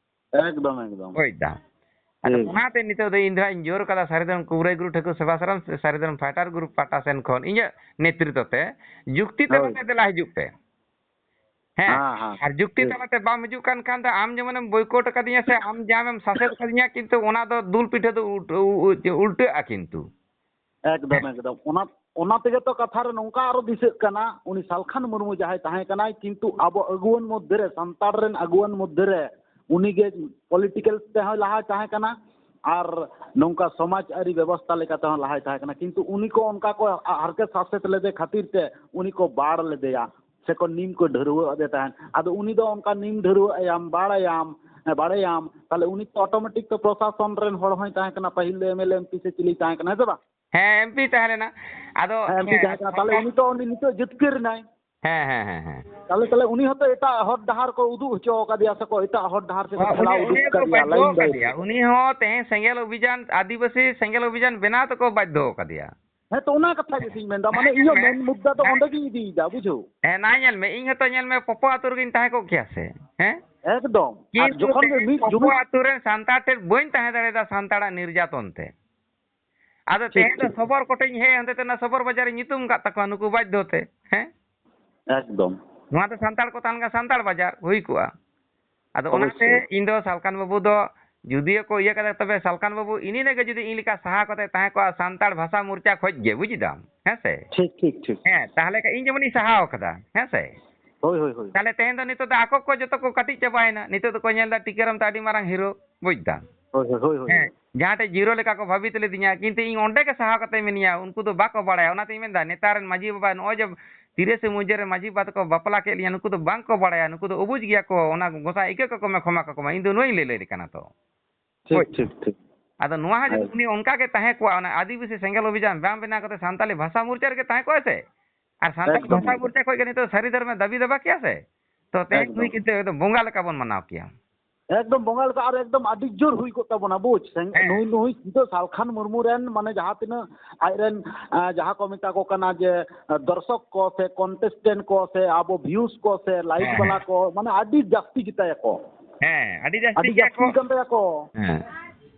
ᱮᱠᱫᱚᱢ, ᱮᱠᱫᱚᱢ᱾ ᱵᱩᱡᱽ ᱫᱟ᱾ ᱟᱫᱚ ᱴᱷᱤᱠ᱾ ᱚᱱᱟᱛᱮ ᱱᱤᱛᱚᱜ ᱫᱚ ᱤᱧ ᱫᱚ ᱦᱟᱸᱜ ᱤᱧ ᱡᱳᱨ ᱠᱟᱫᱟ, ᱥᱟᱹᱨᱤ ᱫᱷᱚᱨᱚᱢ ᱠᱩᱵᱨᱟᱹᱭ ᱜᱩᱨᱩ ᱴᱷᱟᱹᱠᱩᱨ ᱥᱮᱵᱟᱥᱨᱚᱢ ᱥᱮ ᱥᱟᱹᱨᱤ ᱫᱷᱚᱨᱚᱢ ᱯᱷᱟᱭᱴᱟᱨ ᱜᱩᱨᱩᱯ ᱯᱟᱦᱴᱟ ᱥᱮᱱ ᱠᱷᱚᱱ ᱤᱧᱟᱹᱜ ᱱᱮᱛᱨᱤᱛᱵ ᱛᱮ, ᱡᱩᱠᱛᱤ ᱦᱳᱭ᱾ ᱛᱟᱞᱟᱛᱮ ᱫᱮᱞᱟ ᱦᱤᱡᱩᱜ ᱯᱮ᱾ ᱦᱮᱸ, ᱦᱮᱸ, ᱦᱮᱸ, ᱟᱨ ᱡᱩᱠᱛᱤ ᱴᱷᱤᱠ᱾ ᱛᱟᱞᱟᱛᱮ ᱵᱟᱢ ᱦᱤᱡᱩᱜ ᱠᱟᱱ ᱠᱷᱟᱱ ᱫᱚ ᱟᱢ ᱡᱮᱢᱚᱱᱮᱢ ᱵᱚᱭᱠᱚᱴ ᱟᱠᱟᱫᱤᱧᱟ ᱥᱮ ᱟᱢ ᱡᱟᱢᱮᱢ ᱥᱟᱥᱮᱛ ᱟᱠᱟᱫᱤᱧᱟ, ᱠᱤᱱᱛᱩ ᱚᱱᱟ ᱫᱚ ᱫᱩᱞ ᱯᱤᱴᱷᱟᱹ ᱫᱚ ᱩᱞ-, ᱩ-, ᱩ-, ᱩᱞᱴᱟᱹᱜᱼᱟ ᱠᱤᱱᱛᱩ᱾ ᱮᱠᱫᱚᱢ, ᱦᱮᱸ᱾ ᱮᱠᱫᱚᱢ᱾ ᱚᱱᱟ, ᱚᱱᱟ ᱛᱮᱜᱮ ᱛᱚ ᱠᱟᱛᱷᱟ ᱨᱮ ᱱᱚᱝᱠᱟ ᱟᱨᱚ ᱫᱤᱥᱟᱹᱜ ᱠᱟᱱᱟ, ᱩᱱᱤ ᱥᱟᱞᱠᱷᱟᱱ ᱢᱩᱨᱢᱩ ᱡᱟᱦᱟᱸᱭ ᱛᱟᱦᱮᱸ ᱠᱟᱱᱟᱭ, ᱠᱤᱱᱛᱩ ᱟᱵᱚ ᱟᱹᱜᱩᱣᱟᱹᱱ ᱢᱚᱫᱽᱫᱷᱮ ᱨᱮ, ᱥᱟᱱᱛᱟᱲ ᱨᱮᱱ ᱟᱹᱜᱩᱣᱟᱹᱱ ᱢᱚᱫᱽᱫᱷᱮ ᱨᱮ ᱩᱱᱤ ᱜᱮ political ᱛᱮᱦᱚᱸᱭ ᱞᱟᱦᱟᱭ ᱛᱟᱦᱮᱸ ᱠᱟᱱᱟ ᱟᱨ ᱱᱚᱝᱠᱟ ᱥᱚᱢᱟᱡᱽ ᱟᱹᱨᱤ ᱵᱮᱵᱚᱥᱛᱷᱟ ᱞᱮᱠᱟ ᱛᱮᱦᱚᱸ ᱞᱟᱦᱟᱭ ᱛᱟᱦᱮᱸ ᱠᱟᱱᱟ᱾ ᱠᱤᱱᱛᱩ ᱩᱱᱤ ᱠᱚ ᱚᱱᱠᱟ ᱠᱚ ᱦᱟᱨᱠᱮᱛ ᱥᱟᱥᱮᱛ ᱞᱮᱫᱮ ᱠᱷᱟᱹᱛᱤᱨ ᱛᱮ ᱩᱱᱤ ᱠᱚ ᱵᱟᱲ ᱞᱮᱫᱮᱭᱟ, ᱥᱮᱠᱚ ᱱᱤᱢ ᱠᱚ ᱰᱷᱟᱹᱨᱣᱟᱹᱜ ᱟᱫᱮ ᱛᱟᱦᱮᱸᱫ᱾ ᱟᱫᱚ ᱩᱱᱤ ᱫᱚ ᱚᱱᱠᱟ ᱱᱤᱢ ᱰᱷᱟᱹᱨᱣᱟᱹᱜ ᱟᱭᱟᱢ, ᱵᱟᱲᱟᱭᱟᱢ, ᱦᱮᱸ, ᱵᱟᱲᱟᱭᱟᱢ, ᱛᱟᱦᱞᱮ ᱩᱱᱤ ᱛᱚ automatic ᱛᱚ ᱯᱨᱚᱥᱟᱥᱚᱱ ᱨᱮᱱ ᱦᱚᱲ ᱦᱚᱸᱭ ᱛᱟᱦᱮᱸ ᱠᱟᱱᱟ, ᱯᱟᱹᱦᱤᱞ ᱫᱚ MLA, MP ᱥᱮ ᱪᱤᱞᱤ ᱛᱟᱦᱮᱸ ᱠᱟᱱᱟ, ᱦᱮᱸ ᱥᱮ ᱵᱟᱝ? ᱦᱮᱸ, MP ᱛᱟᱦᱮᱸ ᱞᱮᱱᱟ᱾ ᱟᱫᱚ ᱦᱮᱸ, MP ᱦᱮᱸ, ᱛᱟᱦᱮᱸ ᱠᱟᱱᱟ᱾ ᱛᱟᱦᱞᱮ ᱩᱱᱤ ᱛᱚ ᱩᱱᱤ ᱱᱤᱛᱚᱜ ᱡᱤᱛᱠᱟᱹᱨ ᱮᱱᱟᱭ᱾ ᱦᱮᱸ, ᱦᱮᱸ, ᱦᱮᱸ, ᱦᱮᱸ᱾ ᱛᱟᱦᱞᱮ, ᱛᱟᱦᱞᱮ ᱩᱱᱤ ᱦᱚᱸᱛᱚ ᱮᱴᱟᱜ ᱦᱚᱨ ᱰᱟᱦᱟᱨ ᱠᱚ ᱩᱫᱩᱜ ᱦᱚᱪᱚ ᱟᱠᱟᱫᱮᱭᱟ ᱥᱮ ᱠᱚ ᱮᱴᱟᱜ ᱦᱚᱨ ᱰᱟᱦᱟᱨ ᱥᱮᱫ ᱦᱚᱸ, ᱩᱱᱤ, ᱴᱷᱮᱞᱟᱣ ᱩᱱᱤ ᱩᱫᱩᱜ ᱦᱚᱸᱠᱚ ᱠᱟᱫᱮᱭᱟ, ᱵᱟᱫᱽᱫᱷᱚ line by ᱟᱠᱟᱫᱮᱭᱟ᱾ Line᱾ ᱩᱱᱤ ᱦᱚᱸ ᱛᱮᱦᱮᱧ ᱥᱮᱸᱜᱮᱞ ᱚᱵᱷᱤᱡᱟᱱ, ᱟᱹᱫᱤᱵᱟᱹᱥᱤ ᱥᱮᱸᱜᱮᱞ ᱚᱵᱷᱤᱡᱟᱱ ᱵᱮᱱᱟᱣ ᱛᱮᱠᱚ ᱵᱟᱫᱽᱫᱷᱚ ᱟᱠᱟᱫᱮᱭᱟ᱾ ᱦᱮᱸ, ᱛᱚ ᱚᱱᱟ ᱠᱟᱛᱷᱟ ᱜᱮ ᱤᱧ ᱢᱮᱱᱫᱟ, ᱢᱟᱱᱮ ᱟᱸᱡᱚᱢ ᱤᱧᱟᱹᱜ ᱢᱮ, ᱢᱮᱱ ᱢᱩᱫᱽᱫᱟ ᱫᱚ ᱟᱸᱡᱚᱢ ᱚᱸᱰᱮ ᱢᱮ᱾ ᱜᱤᱧ ᱤᱫᱤᱭᱮᱫᱟ, ᱵᱩᱡᱷᱟᱹᱣ᱾ ᱦᱮᱸ, ᱱᱟ ᱧᱮᱞ ᱢᱮ, ᱤᱧ ᱦᱚᱸᱛᱚ ᱧᱮᱞ ᱢᱮ, ᱯᱚᱯᱚ ᱟᱛᱳ ᱨᱮᱜᱤᱧ ᱛᱟᱦᱮᱸ ᱠᱚᱜ ᱠᱮᱭᱟ ᱥᱮ, ᱦᱮᱸ? ᱮᱠᱫᱚᱢ᱾ ᱟᱨ ᱠᱤᱱᱛᱩ ᱡᱚᱠᱷᱚᱱ ᱜᱮ ᱛᱮᱦᱮᱧ ᱢᱤᱫ ᱯᱚᱯᱚ ᱡᱩᱢᱤᱫ ᱟᱛᱳ ᱨᱮᱱ ᱥᱟᱱᱛᱟᱲ ᱴᱷᱮᱱ ᱵᱟᱹᱧ ᱛᱟᱦᱮᱸ ᱫᱟᱲᱮᱭᱟᱫᱟ ᱥᱟᱱᱛᱟᱲᱟᱜ ᱱᱤᱨᱡᱟᱛᱚᱱ ᱛᱮ᱾ ᱟᱫᱚ ᱴᱷᱤᱠ, ᱛᱮᱦᱮᱧ ᱫᱚ ᱴᱷᱤᱠ᱾ ᱥᱚᱵᱚᱨ ᱠᱚᱴᱷᱮᱧ ᱦᱮᱡ ᱦᱟᱱᱛᱮ ᱛᱮ ᱚᱱᱟ ᱥᱚᱵᱚᱨ ᱵᱟᱡᱟᱨᱤᱧ ᱧᱩᱛᱩᱢ ᱟᱠᱟᱫ ᱛᱟᱠᱚᱣᱟ ᱱᱩᱠᱩ ᱵᱟᱫᱽᱫᱷᱚ ᱛᱮ, ᱦᱮᱸ? ᱮᱠᱫᱚᱢ᱾ ᱱᱚᱣᱟ ᱫᱚ ᱥᱟᱱᱛᱟᱲ ᱠᱚ ᱛᱟᱦᱮᱸ ᱞᱮᱱᱠᱷᱟᱱ ᱥᱟᱱᱛᱟᱲ ᱵᱟᱡᱟᱨ ᱦᱩᱭ ᱠᱚᱜᱼᱟ᱾ ᱟᱫᱚ ᱚᱱᱟᱛᱮ ᱚᱵᱚᱥᱥᱳᱭ᱾ ᱤᱧ ᱫᱚ ᱥᱟᱞᱠᱷᱟᱱ ᱵᱟᱹᱵᱩ ᱫᱚ ᱡᱩᱫᱤᱭᱳ ᱠᱚ ᱤᱭᱟᱹ ᱠᱟᱫᱟ, ᱛᱚᱵᱮ ᱥᱟᱞᱠᱷᱟᱱ ᱵᱟᱹᱵᱩ ᱤᱱᱤ ᱱᱮ ᱜᱮ ᱡᱩᱫᱤ ᱤᱧ ᱞᱮᱠᱟ ᱥᱟᱦᱟ ᱠᱟᱛᱮ ᱛᱟᱦᱮᱸ ᱠᱚᱜᱼᱟ ᱥᱟᱱᱛᱟᱲ ᱵᱷᱟᱥᱟ ᱢᱳᱨᱪᱟ ᱠᱷᱚᱡ ᱜᱮ, ᱵᱩᱡ ᱫᱟᱢ, ᱦᱮᱸ ᱥᱮ? ᱴᱷᱤᱠ, ᱴᱷᱤᱠ, ᱴᱷᱤᱠ᱾ ᱦᱮᱸ, ᱛᱟᱦᱞᱮ ᱠᱷᱟᱡ ᱤᱧ ᱡᱮᱢᱚᱱᱤᱧ ᱥᱟᱦᱟᱣ ᱠᱟᱫᱟ, ᱦᱮᱸ ᱥᱮ? ᱦᱳᱭ, ᱦᱳᱭ, ᱦᱳᱭ᱾ ᱛᱟᱦᱞᱮ ᱛᱮᱦᱮᱧ ᱫᱚ ᱱᱤᱛᱚᱜ ᱫᱚ ᱟᱠᱚ ᱠᱚ ᱡᱚᱛᱚ ᱠᱚ ᱠᱟᱹᱴᱤᱡ ᱪᱟᱵᱟᱭᱮᱱᱟ᱾ ᱱᱤᱛᱚᱜ ᱫᱚᱠᱚ ᱧᱮᱞ ᱫᱟ ᱴᱤᱠᱟᱹᱨᱟᱢ ᱫᱚ ᱟᱹᱰᱤ ᱢᱟᱨᱟᱝ ᱦᱤᱨᱳ, ᱵᱩᱡ ᱫᱟᱢ? ᱦᱳᱭ, ᱦᱳᱭ, ᱦᱳᱭ, ᱦᱳᱭ᱾ ᱦᱮᱸ, ᱡᱟᱦᱟᱸ ᱴᱷᱮᱡ ᱡᱤᱨᱳ ᱞᱮᱠᱟ ᱠᱚ ᱵᱷᱟᱵᱤᱛ ᱞᱤᱫᱤᱧᱟ, ᱠᱤᱱᱛᱩ ᱤᱧ ᱚᱸᱰᱮ ᱜᱮ ᱥᱟᱦᱟᱣ ᱠᱟᱛᱮ ᱢᱤᱱᱟᱹᱧᱟ᱾ ᱩᱱᱠᱩ ᱫᱚ ᱵᱟᱠᱚ ᱵᱟᱲᱟᱭᱟ᱾ ᱚᱱᱟᱛᱤᱧ ᱢᱮᱱᱫᱟ, ᱱᱮᱛᱟᱨ ᱨᱮᱱ ᱢᱟᱹᱡᱷᱤ ᱵᱟᱵᱟ ᱱᱚᱜᱼᱚᱭ ᱡᱮ ᱛᱤᱨᱤᱥᱮ ᱢᱩᱡᱟᱹ ᱨᱮ ᱢᱟᱹᱡᱷᱤ ᱵᱟᱵᱟ ᱛᱟᱠᱚ ᱵᱟᱯᱞᱟ ᱠᱮᱫ ᱞᱤᱧᱟ, ᱱᱩᱠᱩ ᱫᱚ ᱵᱟᱝ ᱠᱚ ᱵᱟᱲᱟᱭᱟ, ᱱᱩᱠᱩ ᱫᱚ ᱚᱵᱩᱡᱽ ᱜᱮᱭᱟ ᱠᱚ, ᱚᱱᱟ ᱜᱚᱸᱥᱟᱭ ᱤᱠᱟᱹ ᱠᱟᱠᱚ ᱢᱮ, ᱠᱷᱚᱢᱟ ᱠᱟᱠᱚ ᱢᱮ, ᱤᱧ ᱫᱚ ᱱᱩᱭ ᱞᱟᱹᱭ ᱞᱟᱹᱭ ᱠᱟᱱᱟ ᱛᱚ᱾ ᱴᱷᱤᱠ, ᱦᱳᱭ᱾ ᱴᱷᱤᱠ, ᱴᱷᱤᱠ᱾ ᱟᱫᱚ ᱱᱚᱣᱟ ᱦᱚᱸ ᱡᱩᱫᱤ ᱦᱳᱭ᱾ ᱩᱱᱤ ᱚᱱᱠᱟ ᱜᱮ ᱛᱟᱦᱮᱸ ᱠᱚᱜᱼᱟ, ᱚᱱᱟ ᱟᱹᱫᱤᱵᱟᱹᱥᱤ ᱥᱮᱸᱜᱮᱞ ᱚᱵᱷᱤᱡᱟᱱ ᱵᱟᱝ ᱵᱮᱱᱟᱣ ᱠᱟᱛᱮ ᱥᱟᱱᱛᱟᱞᱤ ᱵᱷᱟᱥᱟ ᱢᱳᱨᱪᱟ ᱨᱮᱜᱮ ᱛᱟᱦᱮᱸ ᱠᱚᱜᱼᱟ ᱥᱮ, ᱟᱨ ᱥᱟᱱᱛᱟᱲ ᱮᱠᱫᱚᱢ, ᱵᱷᱟᱥᱟ ᱮᱠᱫᱚᱢ᱾ ᱢᱳᱨᱪᱟ ᱠᱷᱚᱱ ᱜᱮ ᱱᱤᱛᱚᱜ ᱥᱟᱹᱨᱤ ᱫᱷᱚᱨᱚᱢᱮ ᱫᱟᱹᱵᱤ ᱫᱟᱵᱟ ᱠᱮᱭᱟ ᱥᱮ, ᱛᱚ ᱛᱮᱦᱮᱧ ᱮᱠᱫᱚᱢ᱾ ᱱᱩᱭ ᱠᱤᱱᱛᱩ ᱮᱠᱫᱚᱢ ᱵᱚᱸᱜᱟ ᱞᱮᱠᱟ ᱵᱚᱱ ᱢᱟᱱᱟᱣ ᱠᱮᱭᱟ᱾ ᱮᱠᱫᱚᱢ ᱵᱚᱸᱜᱟ ᱞᱮᱠᱟ ᱟᱨ ᱮᱠᱫᱚᱢ ᱟᱹᱰᱤ ᱡᱳᱨ ᱦᱩᱭ ᱠᱚᱜ ᱛᱟᱵᱚᱱᱟ, ᱵᱩᱡᱽ? ᱥᱮ-, ᱦᱮᱸ᱾ ᱱᱩᱭ, ᱱᱩᱭ ᱱᱤᱛᱚᱜ ᱥᱟᱞᱠᱷᱟᱱ ᱢᱩᱨᱢᱩ ᱨᱮᱱ ᱢᱟᱱᱮ ᱡᱟᱦᱟᱸ ᱛᱤᱱᱟᱹᱜ ᱟᱡ ᱨᱮᱱ, ᱟ, ᱡᱟᱦᱟᱸ ᱠᱚ ᱢᱮᱛᱟ ᱠᱚ ᱠᱟᱱᱟ ᱡᱮ, ᱟ, ᱫᱚᱨᱥᱚᱠ ᱠᱚ ᱥᱮ contestant ᱠᱚ ᱥᱮ ᱟᱵᱚ views ᱠᱚ ᱥᱮ like ᱦᱮᱸ, ᱵᱟᱞᱟ ᱦᱮᱸ᱾ ᱠᱚ, ᱢᱟᱱᱮ ᱟᱹᱰᱤ ᱡᱟᱹᱥᱛᱤ ᱜᱮᱛᱟᱭᱟ ᱠᱚ᱾ ᱦᱮᱸ, ᱟᱹᱰᱤ ᱡᱟᱹᱥᱛᱤ ᱟᱹᱰᱤ ᱜᱮᱭᱟ ᱡᱟᱹᱥᱛᱤ ᱠᱚ᱾ ᱠᱟᱱ ᱛᱟᱭᱟ ᱠᱚ᱾ ᱦᱮᱸ᱾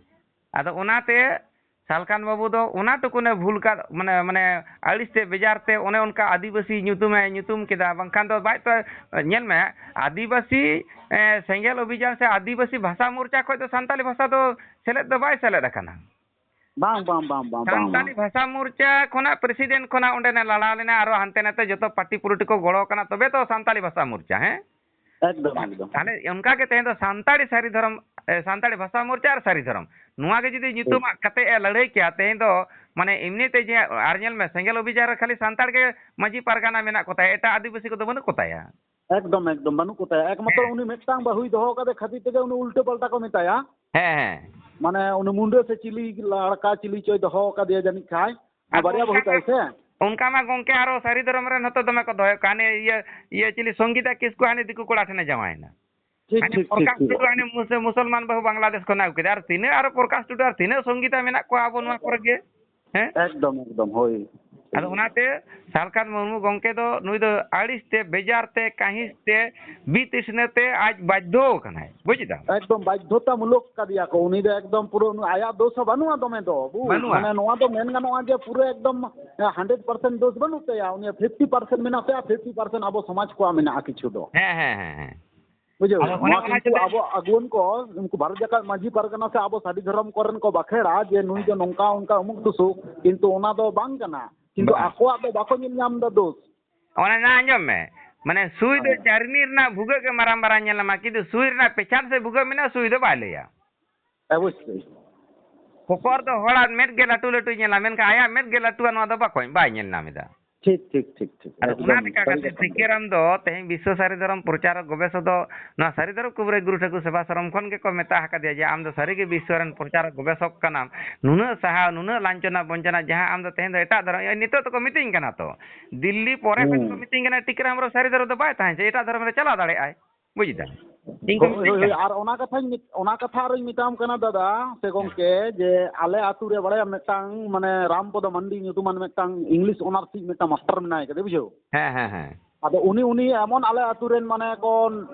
ᱟᱫᱚ ᱚᱱᱟᱛᱮ ᱥᱟᱞᱠᱷᱟᱱ ᱵᱟᱹᱵᱩ ᱫᱚ ᱚᱱᱟ ᱴᱩᱠᱩᱱᱮ ᱵᱷᱩᱞ ᱠᱟᱫ, ᱢᱟᱱᱮ, ᱢᱟᱱᱮ ᱟᱹᱲᱤᱥ ᱛᱮ, ᱵᱮᱡᱟᱨ ᱛᱮ, ᱚᱱᱮ ᱚᱱᱠᱟ ᱟᱹᱫᱤᱵᱟᱹᱥᱤ ᱧᱩᱛᱩᱢᱮ ᱧᱩᱛᱩᱢ ᱠᱮᱫᱟ, ᱵᱟᱝᱠᱷᱟᱱ ᱫᱚ ᱵᱟᱭ ᱛᱚ-, ᱧᱮᱞ ᱢᱮ, ᱟᱹᱫᱤᱵᱟᱹᱥᱤ, ᱮ, ᱥᱮᱸᱜᱮᱞ ᱚᱵᱷᱤᱡᱟᱱ ᱥᱮ ᱟᱹᱫᱤᱵᱟᱹᱥᱤ ᱵᱷᱟᱥᱟ ᱢᱳᱨᱪᱟ ᱠᱷᱚᱱ ᱫᱚ ᱥᱟᱱᱛᱟᱞᱤ ᱵᱷᱟᱥᱟ ᱫᱚ ᱥᱮᱞᱮᱫ ᱫᱚ ᱵᱟᱭ ᱥᱮᱞᱮᱫ ᱟᱠᱟᱱᱟ᱾ ᱵᱟᱝ, ᱵᱟᱝ, ᱵᱟᱝ, ᱵᱟᱝ, ᱵᱟᱝ, ᱵᱟᱝ᱾ ᱥᱟᱱᱛᱟᱞᱤ ᱵᱷᱟᱥᱟ ᱢᱳᱨᱪᱟ ᱠᱷᱚᱱᱟᱜ president ᱠᱷᱚᱱᱟᱜ ᱚᱸᱰᱮ ᱞᱟᱲᱟᱣ ᱞᱮᱱᱟ, ᱟᱨᱚ ᱦᱟᱱᱛᱮ ᱱᱟᱛᱮ ᱡᱚᱛᱚ party political ᱠᱚ ᱜᱚᱲᱚ ᱠᱟᱱᱟ, ᱛᱚᱵᱮ ᱛᱚ ᱥᱟᱱᱛᱟᱞᱤ ᱵᱷᱟᱥᱟ ᱢᱳᱨᱪᱟ, ᱦᱮᱸ? ᱮᱠᱫᱚᱢ, ᱮᱠᱫᱚᱢ᱾ ᱛᱟᱦᱞᱮ ᱚᱱᱠᱟ ᱜᱮ ᱛᱮᱦᱮᱧ ᱫᱚ ᱥᱟᱱᱛᱟᱲᱤ ᱥᱟᱹᱨᱤ ᱫᱷᱚᱨᱚᱢ, ᱮ, ᱥᱟᱱᱛᱟᱲᱤ ᱵᱷᱟᱥᱟ ᱢᱳᱨᱪᱟ ᱟᱨ ᱥᱟᱹᱨᱤ ᱫᱷᱚᱨᱚᱢ, ᱱᱚᱣᱟ ᱜᱮ ᱡᱩᱫᱤ ᱴᱷᱤᱠ᱾ ᱧᱩᱛᱩᱢᱟᱜ ᱠᱟᱛᱮ ᱮ ᱞᱟᱹᱲᱦᱟᱹᱭ ᱠᱮᱭᱟ, ᱛᱮᱦᱮᱧ ᱫᱚ ᱢᱟᱱᱮ ᱮᱢᱱᱤ ᱛᱮ ᱡᱮ, ᱟᱨ ᱧᱮᱞ ᱢᱮ, ᱥᱮᱸᱜᱮᱞ ᱚᱵᱷᱤᱡᱟᱱ ᱨᱮ ᱠᱷᱟᱹᱞᱤ ᱥᱟᱱᱛᱟᱲ ᱜᱮ ᱢᱟᱹᱡᱷᱤ ᱯᱟᱨᱜᱟᱱᱟ ᱢᱮᱱᱟᱜ ᱠᱚ ᱛᱟᱭᱟ, ᱮᱴᱟᱜ ᱟᱹᱫᱤᱵᱟᱹᱥᱤ ᱠᱚᱫᱚ ᱵᱟᱹᱱᱩᱜ ᱠᱚ ᱛᱟᱭᱟ᱾ ᱮᱠᱫᱚᱢ, ᱮᱠᱫᱚᱢ, ᱵᱟᱹᱱᱩᱜ ᱠᱚ ᱛᱟᱭᱟ᱾ ᱮᱠᱢᱟᱛᱨᱚ ᱦᱮᱸ᱾ ᱩᱱᱤ ᱢᱤᱫᱴᱟᱝ ᱵᱟᱹᱦᱩᱭ ᱫᱚᱦᱚ ᱠᱟᱫᱮ ᱠᱷᱟᱹᱛᱤᱨ ᱛᱮᱜᱮ ᱩᱱᱤ ᱩᱞᱴᱟᱹ ᱯᱟᱞᱴᱟ ᱠᱚ ᱢᱮᱛᱟᱭᱟ᱾ ᱦᱮᱸ, ᱦᱮᱸ᱾ ᱢᱟᱱᱮ ᱩᱱᱤ ᱢᱩᱱᱰᱟᱹ ᱥᱮ ᱪᱤᱞᱤ ᱞᱟᱲᱠᱟ ᱪᱤᱞᱤ ᱪᱚᱭ ᱫᱚᱦᱚ ᱠᱟᱫᱮᱭᱟ ᱡᱟᱹᱱᱤᱡ ᱠᱷᱟᱭ᱾ ᱟᱨ ᱵᱟᱨᱭᱟ ᱚᱱᱠᱟ ᱵᱟᱹᱦᱩ ᱛᱟᱭ ᱥᱮ? ᱚᱱᱠᱟ ᱢᱟ ᱜᱚᱝᱠᱮ ᱟᱨᱚ ᱥᱟᱹᱨᱤ ᱫᱷᱚᱨᱚᱢ ᱨᱮᱱ ᱦᱚᱸᱛᱚ ᱫᱚᱢᱮ ᱠᱚ ᱫᱚᱦᱚᱭᱮᱫ ᱠᱚᱣᱟ᱾ ᱦᱟᱱᱮ ᱤᱭᱟᱹ, ᱤᱭᱟᱹ ᱪᱤᱞᱤ ᱥᱚᱝᱜᱤᱛᱟ ᱠᱤᱥᱠᱩ ᱦᱟᱱᱮ ᱫᱤᱠᱩ ᱠᱚᱲᱟ ᱴᱷᱮᱱᱮ ᱡᱟᱶᱟᱭᱮᱱᱟ᱾ ᱴᱷᱤᱠ, ᱦᱟᱱᱮ ᱴᱷᱤᱠ, ᱴᱷᱤᱠ, ᱯᱨᱚᱠᱟᱥ ᱴᱷᱤᱠ᱾ ᱴᱩᱰᱩ ᱦᱟᱱᱮ ᱢᱩᱥ-, ᱢᱩᱥᱚᱞᱢᱟᱱ ᱵᱟᱹᱦᱩ ᱵᱟᱝᱞᱟᱫᱮᱥ ᱠᱷᱚᱱᱮ ᱟᱹᱜᱩ ᱠᱮᱫᱟ᱾ ᱟᱨ ᱛᱤᱱᱟᱹᱜ ᱟᱨᱚ ᱯᱨᱚᱠᱟᱥ ᱴᱩᱰᱩ ᱟᱨ ᱛᱤᱱᱟᱹᱜ ᱥᱚᱝᱜᱤᱛᱟ ᱢᱮᱱᱟᱜ ᱠᱚᱣᱟ ᱟᱵᱚ ᱱᱚᱣᱟ ᱠᱚᱨᱮ ᱜᱮ? ᱦᱮᱸ? ᱮᱠᱫᱚᱢ, ᱮᱠᱫᱚᱢ, ᱦᱳᱭ᱾ ᱟᱫᱚ ᱚᱱᱟᱛᱮ ᱥᱟᱞᱠᱷᱟᱱ ᱢᱩᱨᱢᱩ ᱜᱚᱝᱠᱮ ᱫᱚ ᱱᱩᱭ ᱫᱚ ᱟᱹᱲᱤᱥ ᱛᱮ, ᱵᱮᱡᱟᱨ ᱛᱮ, ᱠᱟᱹᱦᱤᱥ ᱛᱮ, ᱵᱤᱛᱤᱥᱱᱟᱹ ᱛᱮ ᱟᱡ ᱵᱟᱫᱽᱫᱷᱚ ᱠᱟᱱᱟᱭ᱾ ᱵᱩᱡ ᱮᱫᱟᱢ? ᱮᱠᱫᱚᱢ ᱵᱟᱫᱽᱫᱷᱚᱛᱟᱢᱩᱞᱚᱠ ᱠᱟᱫᱮᱭᱟ ᱠᱚ᱾ ᱩᱱᱤ ᱫᱚ ᱮᱠᱫᱚᱢ ᱯᱩᱨᱟᱹ ᱩᱱᱤ ᱟᱭᱟᱜ ᱫᱳᱥ ᱦᱚᱸ ᱵᱟᱹᱱᱩᱜᱼᱟ ᱫᱚᱢᱮ ᱫᱚ, ᱵᱩᱡ? ᱵᱟᱹᱱᱩᱜᱼᱟ᱾ ᱢᱟᱱᱮ ᱱᱚᱣᱟ ᱫᱚ ᱢᱮᱱ ᱜᱟᱱᱚᱜᱼᱟ ᱡᱮ ᱯᱩᱨᱟᱹ ᱮᱠᱫᱚᱢ hundred percent ᱫᱳᱥ ᱵᱟᱹᱱᱩᱜ ᱛᱟᱭᱟ᱾ ᱩᱱᱤᱭᱟᱜ fifty percent ᱢᱮᱱᱟᱜ ᱛᱟᱭᱟ, fifty percent ᱟᱵᱚ ᱥᱚᱢᱟᱡᱽ ᱠᱚᱣᱟᱜ ᱢᱮᱱᱟᱜᱼᱟ ᱠᱤᱪᱷᱩ ᱫᱚ᱾ ᱦᱮᱸ, ᱦᱮᱸ, ᱦᱮᱸ, ᱦᱮᱸ᱾ ᱵᱩᱡᱷᱟᱹᱣ? ᱟᱫᱚ ᱚᱱᱮ ᱱᱚᱣᱟ ᱚᱱᱟ ᱠᱤᱱᱛᱩ ᱡᱩᱫᱤ ᱟᱵᱚ ᱟᱹᱜᱩᱣᱟᱹᱱ ᱠᱚ, ᱩᱱᱠᱩ ᱵᱷᱟᱨᱚᱛ ᱡᱟᱠᱟᱛ ᱢᱟᱹᱡᱷᱤ ᱯᱟᱨᱜᱟᱱᱟ ᱥᱮ ᱟᱵᱚ ᱥᱟᱹᱨᱤ ᱫᱷᱚᱨᱚᱢ ᱠᱚᱨᱮᱱ ᱠᱚ ᱵᱟᱠᱷᱮᱲᱟ ᱡᱮ ᱱᱩᱭ ᱫᱚ ᱱᱚᱝᱠᱟ ᱚᱱᱠᱟ ᱩᱢᱩᱠ ᱛᱩᱥᱩᱠ, ᱠᱤᱱᱛᱩ ᱚᱱᱟ ᱫᱚ ᱵᱟᱝ ᱠᱟᱱᱟ᱾ ᱠᱤᱱᱛᱩ ᱵᱟᱝ᱾ ᱟᱠᱚᱣᱟᱜ ᱫᱚ ᱵᱟᱠᱚ ᱧᱮᱞ ᱧᱟᱢ ᱮᱫᱟ ᱫᱳᱥ᱾ ᱚᱱᱮ ᱱᱟ ᱟᱸᱡᱚᱢ ᱢᱮ, ᱢᱟᱱᱮ ᱥᱩᱭ ᱫᱚ ᱦᱮᱸ᱾ ᱪᱟᱹᱨᱱᱤ ᱨᱮᱱᱟᱜ ᱵᱷᱩᱜᱟᱹᱜ ᱜᱮ ᱢᱟᱨᱟᱝ ᱢᱟᱨᱟᱝ ᱧᱮᱞ ᱧᱟᱢᱟ, ᱠᱤᱱᱛᱩ ᱥᱩᱭ ᱨᱮᱱᱟᱜ ᱯᱮᱪᱷᱟᱱ ᱥᱮ ᱵᱷᱩᱜᱟᱹᱜ ᱢᱮᱱᱟᱜᱼᱟ, ᱥᱩᱭ ᱫᱚ ᱵᱟᱭ ᱞᱟᱹᱭᱟ᱾ ᱚᱵᱚᱥᱥᱳᱭ᱾ ᱠᱚᱠᱚᱨ ᱫᱚ ᱦᱚᱲᱟᱜ ᱢᱮᱫ ᱜᱮ ᱞᱟᱹᱴᱩ ᱞᱟᱹᱴᱩᱭ ᱧᱮᱞᱟ, ᱢᱮᱱᱠᱷᱟᱱ ᱟᱭᱟᱜ ᱢᱮᱫ ᱜᱮ ᱞᱟᱹᱴᱩᱣᱟ, ᱱᱚᱣᱟ ᱫᱚ ᱵᱟᱠᱚ, ᱵᱟᱭ ᱧᱮᱞ ᱧᱟᱢ ᱮᱫᱟ᱾ ᱴᱷᱤᱠ, ᱴᱷᱤᱠ, ᱴᱷᱤᱠ, ᱴᱷᱤᱠ᱾ ᱟᱫᱚ ᱮᱠᱫᱚᱢ ᱚᱱᱟ ᱞᱮᱠᱟ ᱥᱟᱹᱨᱤ ᱠᱟᱛᱮ ᱠᱟᱛᱷᱟ ᱠᱟᱱᱟ᱾ ᱥᱤᱠᱮᱨᱟᱢ ᱫᱚ ᱛᱮᱦᱮᱧ ᱵᱤᱥᱥᱚ ᱥᱟᱹᱨᱤ ᱫᱷᱚᱨᱚᱢ ᱯᱨᱚᱪᱟᱨᱚᱠ ᱜᱚᱵᱮᱥᱚᱠ ᱫᱚ ᱱᱚᱣᱟ ᱥᱟᱹᱨᱤ ᱫᱷᱚᱨᱚᱢ ᱠᱩᱵᱨᱟᱹᱭ ᱜᱩᱨᱩ ᱴᱷᱟᱹᱠᱩᱨ ᱥᱮᱵᱟ ᱥᱚᱨᱚᱢ ᱠᱷᱚᱱ ᱜᱮᱠᱚ ᱢᱮᱛᱟ ᱟᱠᱟᱫᱮᱭᱟ ᱡᱮ, "ᱟᱢ ᱫᱚ ᱥᱟᱹᱨᱤ ᱜᱮ ᱵᱤᱥᱥᱚ ᱨᱮᱱ ᱯᱨᱚᱪᱟᱨᱚᱠ ᱜᱚᱵᱮᱥᱚᱠ ᱠᱟᱱᱟᱢ, ᱱᱩᱱᱟᱹᱜ ᱥᱟᱦᱟᱣ, ᱱᱩᱱᱟᱹᱜ ᱞᱟᱧᱪᱚᱱᱟ ᱵᱚᱧᱪᱚᱱᱟ, ᱡᱟᱦᱟᱸ ᱟᱢ ᱫᱚ ᱛᱮᱦᱮᱧ ᱫᱚ ᱮᱴᱟᱜ ᱫᱷᱚᱨᱚᱢ", ᱱᱤᱛᱚᱜ ᱫᱚᱠᱚ ᱢᱤᱛᱟᱹᱧ ᱠᱟᱱᱟ ᱛᱚ, ᱫᱤᱞᱞᱤ ᱯᱚᱨᱮ ᱠᱷᱚᱱ ᱠᱚ ᱦᱩᱸ᱾ ᱢᱤᱛᱟᱹᱧ ᱠᱟᱱᱟ, "ᱴᱤᱠᱟᱹᱨᱟᱢ ᱦᱮᱢᱵᱨᱚᱢ ᱥᱟᱹᱨᱤ ᱫᱷᱚᱨᱚᱢ ᱫᱚ ᱵᱟᱭ ᱛᱟᱦᱮᱸ ᱦᱚᱪᱚ, ᱮᱴᱟᱜ ᱫᱷᱚᱨᱚᱢ ᱨᱮ ᱪᱟᱞᱟᱣ ᱫᱟᱲᱮᱭᱟᱜᱼᱟᱭ", ᱵᱩᱡᱽ ᱫᱟᱢ? ᱤᱧ ᱠᱚ ᱦᱳᱭ, ᱢᱤᱛᱟᱹᱧ ᱦᱳᱭ, ᱦᱳᱭ᱾ ᱠᱟᱱᱟ᱾ ᱟᱨ ᱚᱱᱟ ᱠᱟᱛᱷᱟᱧ ᱢᱮᱛ-, ᱚᱱᱟ ᱠᱟᱛᱷᱟ ᱟᱨᱚᱧ ᱢᱮᱛᱟᱢ ᱠᱟᱱᱟ ᱫᱟᱫᱟ ᱥᱮ ᱦᱮᱸ᱾ ᱜᱚᱝᱠᱮ, ᱡᱮ ᱟᱞᱮ ᱟᱹᱛᱩ ᱨᱮ ᱵᱟᱲᱟᱭᱟᱢ ᱢᱤᱫᱴᱟᱝ ᱢᱟᱱᱮ ᱨᱟᱢᱯᱚᱫᱚ ᱢᱟᱱᱰᱤ ᱧᱩᱛᱩᱢᱟᱱ ᱢᱤᱫᱴᱟᱝ English honours ᱨᱤᱱᱤᱡ ᱢᱤᱫᱴᱟᱝ ᱢᱟᱥᱴᱟᱨ ᱢᱮᱱᱟᱭ ᱠᱟᱫᱮ, ᱵᱩᱡᱷᱟᱹᱣ? ᱦᱮᱸ, ᱦᱮᱸ, ᱦᱮᱸ᱾ ᱟᱫᱚ ᱩᱱᱤ, ᱩᱱᱤ ᱮᱢᱚᱱ ᱟᱞᱮ ᱟᱹᱛᱩ ᱨᱮᱱ ᱢᱟᱱᱮ ᱠᱚ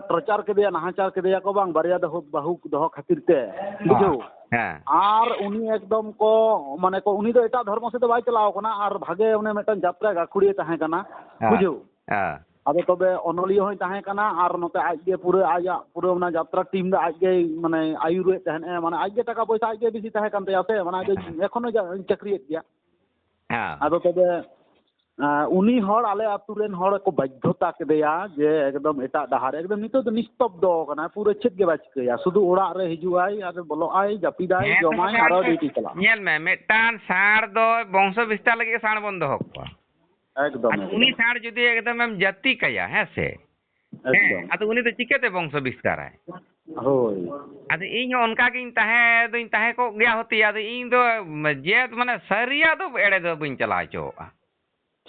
ᱴᱚᱨᱪᱟᱨ ᱠᱮᱫᱮᱭᱟ, ᱱᱟᱦᱟᱪᱟᱨ ᱠᱮᱫᱮᱭᱟ ᱠᱚ ᱵᱟᱝ, ᱵᱟᱨᱭᱟ ᱫᱚᱦᱚ, ᱵᱟᱹᱦᱩ ᱫᱚᱦᱚ ᱠᱷᱟᱹᱛᱤᱨ ᱛᱮ, ᱦᱮᱸ, ᱵᱩᱡᱷᱟᱹᱣ? ᱦᱮᱸ᱾ ᱟᱨ ᱩᱱᱤ ᱮᱠᱫᱚᱢ ᱠᱚ, ᱢᱟᱱᱮ ᱠᱚ, ᱩᱱᱤ ᱫᱚ ᱮᱴᱟᱜ ᱫᱷᱚᱨᱢᱚ ᱥᱮᱫ ᱫᱚ ᱵᱟᱭ ᱪᱟᱞᱟᱣ ᱠᱟᱱᱟ, ᱟᱨ ᱵᱷᱟᱜᱮ ᱚᱱᱮ ᱢᱤᱫᱴᱟᱝ ᱡᱟᱛᱨᱟ ᱜᱟᱹᱠᱷᱩᱲᱤᱭᱟᱹ ᱛᱟᱦᱮᱸ ᱠᱟᱱᱟ, ᱦᱮᱸ, ᱵᱩᱡᱷᱟᱹᱣ? ᱦᱮᱸ᱾ ᱟᱫᱚ ᱛᱚᱵᱮ ᱚᱱᱚᱞᱤᱭᱟᱹ ᱦᱚᱸᱭ ᱛᱟᱦᱮᱸ ᱠᱟᱱᱟ, ᱟᱨ ᱱᱚᱛᱮ ᱟᱡᱜᱮ ᱯᱩᱨᱟᱹ ᱟᱭᱟᱜ ᱯᱩᱨᱟᱹ ᱚᱱᱟ ᱡᱟᱛᱨᱟ ᱴᱤᱢ ᱫᱚ ᱟᱡᱜᱮᱭ ᱢᱟᱱᱮ ᱟᱹᱭᱩᱨᱮᱫ ᱛᱟᱦᱮᱸᱱ ᱮ, ᱢᱟᱱᱮ ᱟᱡᱜᱮ ᱴᱟᱠᱟ ᱯᱚᱭᱥᱟ ᱟᱡᱜᱮ ᱵᱮᱥᱤ ᱛᱟᱦᱮᱸ ᱠᱟᱱ ᱛᱟᱭᱟ ᱥᱮ, ᱢᱟᱱᱮ ᱟᱡ ᱫᱚ ᱦᱮᱸ᱾ ᱮᱠᱷᱚᱱᱳ ᱡᱟ-, ᱪᱟᱹᱠᱨᱤᱭᱮᱫ ᱜᱮᱭᱟ᱾ ᱦᱮᱸ᱾ ᱟᱫᱚ ᱛᱚᱵᱮ, ᱟᱸ, ᱩᱱᱤ ᱦᱚᱲ ᱟᱞᱮ ᱟᱹᱛᱩ ᱨᱮᱱ ᱦᱚᱲ ᱠᱚ ᱵᱟᱫᱽᱫᱷᱚᱛᱟ ᱠᱮᱫᱮᱭᱟ ᱡᱮ ᱮᱠᱫᱚᱢ ᱮᱴᱟᱜ ᱰᱟᱦᱟᱨ, ᱮᱠᱫᱚᱢ ᱱᱤᱛᱚᱜ ᱫᱚ ᱱᱤᱥᱛᱚᱵᱫᱚ ᱠᱟᱱᱟᱭ, ᱯᱩᱨᱟᱹ ᱪᱮᱫ ᱜᱮ ᱵᱟᱭ ᱪᱤᱠᱟᱹᱭᱟ, ᱥᱩᱫᱷᱩ ᱚᱲᱟᱜ ᱨᱮ ᱦᱤᱡᱩᱜ ᱟᱭ ᱟᱨ ᱵᱚᱞᱚᱜ ᱟᱭ, ᱡᱟᱹᱯᱤᱫᱟᱭ, ᱦᱮᱸ, ᱡᱚᱢᱟᱭ, ᱛᱟᱦᱚᱞᱮ ᱟᱨᱚ ᱠᱷᱟᱱ ᱰᱤᱭᱩᱴᱤ ᱪᱟᱞᱟᱜᱼᱟ᱾ ᱧᱮᱞ ᱢᱮ, ᱢᱤᱫᱴᱟᱝ ᱥᱟᱬ ᱫᱚ ᱵᱚᱝᱥᱚ ᱵᱤᱥᱛᱟᱨ ᱞᱟᱹᱜᱤᱫ ᱥᱟᱬ ᱵᱚᱱ ᱫᱚᱦᱚ ᱠᱚᱣᱟ᱾ ᱮᱠᱫᱚᱢ, ᱟᱫᱚ ᱩᱱᱤ ᱮᱠᱫᱚᱢ᱾ ᱥᱟᱬ ᱡᱩᱫᱤ ᱮᱠᱫᱚᱢ ᱮᱢ ᱡᱟᱹᱛᱤ ᱠᱟᱭᱟ, ᱦᱮᱸ ᱥᱮ? ᱦᱮᱸ, ᱮᱠᱫᱚᱢ᱾ ᱟᱫᱚ ᱩᱱᱤ ᱫᱚ ᱪᱤᱠᱟᱹᱛᱮ ᱵᱚᱝᱥᱚ ᱵᱤᱥᱛᱟᱨᱟᱭ? ᱦᱳᱭ᱾ ᱟᱫᱚ ᱤᱧ ᱦᱚᱸ ᱚᱱᱠᱟ ᱜᱤᱧ ᱛᱟᱦᱮᱸ ᱫᱚᱧ ᱛᱟᱦᱮᱸ ᱠᱚᱜ ᱜᱮᱭᱟ ᱦᱚᱛᱤ, ᱟᱫᱚ ᱤᱧ ᱫᱚ ᱡᱮ ᱢᱟᱱᱮ ᱥᱟᱹᱨᱤᱭᱟᱜ ᱫᱚ ᱮᱲᱮ ᱫᱚ ᱵᱟᱹᱧ ᱪᱟᱞᱟᱣ ᱦᱚᱪᱚᱣᱟᱜᱼᱟ᱾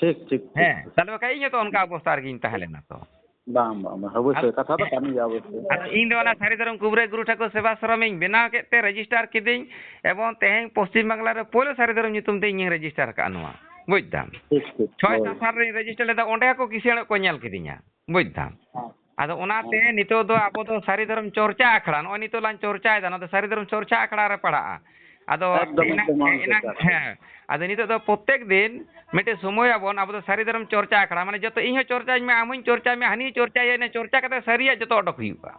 ᱴᱷᱤᱠ, ᱴᱷᱤᱠ, ᱴᱷᱤᱠ, ᱦᱮᱸ, ᱴᱷᱤᱠ᱾ ᱛᱟᱦᱚᱞᱮ ᱵᱟᱠᱷᱟᱡ ᱤᱧ ᱦᱚᱸᱛᱚ ᱚᱱᱠᱟ ᱚᱵᱚᱥᱛᱟ ᱨᱮᱜᱤᱧ ᱛᱟᱦᱮᱸ ᱞᱮᱱᱟ ᱛᱚ᱾ ᱵᱟᱝ, ᱵᱟᱝ, ᱵᱟᱝ, ᱚᱵᱚᱥᱥᱳᱭ, ᱟᱫᱚ, ᱠᱟᱛᱷᱟ ᱫᱚ ᱦᱮᱸ, ᱠᱟᱱ ᱜᱮᱭᱟ, ᱚᱵᱚᱥᱥᱳᱭ᱾ ᱟᱫᱚ ᱤᱧ ᱫᱚ ᱚᱱᱟ ᱥᱟᱹᱨᱤ ᱫᱷᱚᱨᱚᱢ ᱠᱩᱵᱨᱟᱹᱭ ᱜᱩᱨᱩ ᱴᱷᱟᱹᱠᱩᱨ ᱥᱮᱵᱟ ᱥᱨᱚᱢᱤᱧ ᱵᱮᱱᱟᱣ ᱠᱮᱫ ᱛᱮ ᱨᱮᱡᱤᱥᱴᱟᱨ ᱠᱤᱫᱟᱹᱧ, ᱮᱵᱚᱝ ᱛᱮᱦᱮᱧ ᱯᱚᱥᱪᱤᱢ ᱵᱟᱝᱞᱟ ᱨᱮ ᱯᱳᱭᱞᱳ ᱥᱟᱹᱨᱤ ᱫᱷᱚᱨᱚᱢ ᱧᱩᱛᱩᱢ ᱛᱮ ᱤᱧᱤᱧ ᱨᱮᱡᱤᱥᱴᱟᱨ ᱠᱟᱜᱼᱟ ᱱᱚᱣᱟ, ᱵᱩᱡᱽ ᱫᱟᱢ? ᱴᱷᱤᱠ, ᱴᱷᱤᱠ, ᱪᱷᱚᱭ ᱦᱳᱭ᱾ ᱥᱟᱛ ᱥᱟᱞ ᱨᱮᱧ ᱨᱮᱡᱤᱥᱴᱟᱨ ᱞᱮᱫᱟ, ᱚᱸᱰᱮ ᱦᱚᱸᱠᱚ ᱠᱤᱥᱟᱹᱬᱚᱜ ᱠᱚ ᱧᱮᱞ ᱠᱤᱫᱤᱧᱟ, ᱵᱩᱡᱽ ᱫᱟᱢ? ᱦᱮᱸ, ᱟᱫᱚ ᱦᱮᱸ᱾ ᱚᱱᱟᱛᱮ ᱱᱤᱛᱚᱜ ᱫᱚ ᱟᱵᱚ ᱫᱚ ᱥᱟᱹᱨᱤ ᱫᱷᱚᱨᱚᱢ ᱪᱚᱨᱪᱟ ᱟᱠᱷᱲᱟ, ᱱᱚᱜᱼᱚᱭ ᱱᱤᱛᱚᱜ ᱞᱟᱝ ᱪᱚᱨᱪᱟᱭᱮᱫᱟ, ᱱᱚᱣᱟ ᱫᱚ ᱥᱟᱹᱨᱤ ᱫᱷᱚᱨᱚᱢ ᱪᱚᱨᱪᱟ ᱟᱠᱷᱲᱟ ᱨᱮ ᱯᱟᱲᱟᱜᱼᱟ᱾ ᱟᱫᱚ ᱮᱠᱫᱚᱢ, ᱮᱱᱟᱝ, ᱮᱠᱫᱚᱢ, ᱱᱚᱣᱟ ᱮᱱᱟᱝ, ᱪᱚᱨᱪᱟ ᱟᱠᱷᱲᱟ᱾ ᱦᱮᱸ, ᱟᱫᱚ ᱱᱤᱛᱚᱜ ᱫᱚ ᱯᱨᱚᱛᱮᱠ ᱫᱤᱱ ᱢᱤᱫᱴᱮᱡ ᱥᱚᱢᱚᱭ ᱟᱵᱚᱱ, ᱟᱵᱚ ᱫᱚ ᱥᱟᱹᱨᱤ ᱫᱷᱚᱨᱚᱢ ᱪᱚᱨᱪᱟ ᱟᱠᱷᱲᱟ, ᱢᱟᱱᱮ ᱡᱚᱛᱚ ᱤᱧ ᱦᱚᱸ ᱪᱚᱨᱪᱟᱧ ᱢᱮ, ᱟᱢ ᱦᱚᱸᱧ ᱪᱚᱨᱪᱟᱭ ᱢᱮ, ᱦᱟᱹᱱᱤ ᱪᱚᱨᱪᱟᱭᱟ, ᱤᱱᱟᱹ ᱪᱚᱨᱪᱟ ᱠᱟᱛᱮ ᱥᱟᱹᱨᱤᱭᱟᱜ ᱡᱚᱛᱚ ᱚᱰᱚᱠ ᱦᱩᱭᱩᱜᱼᱟ᱾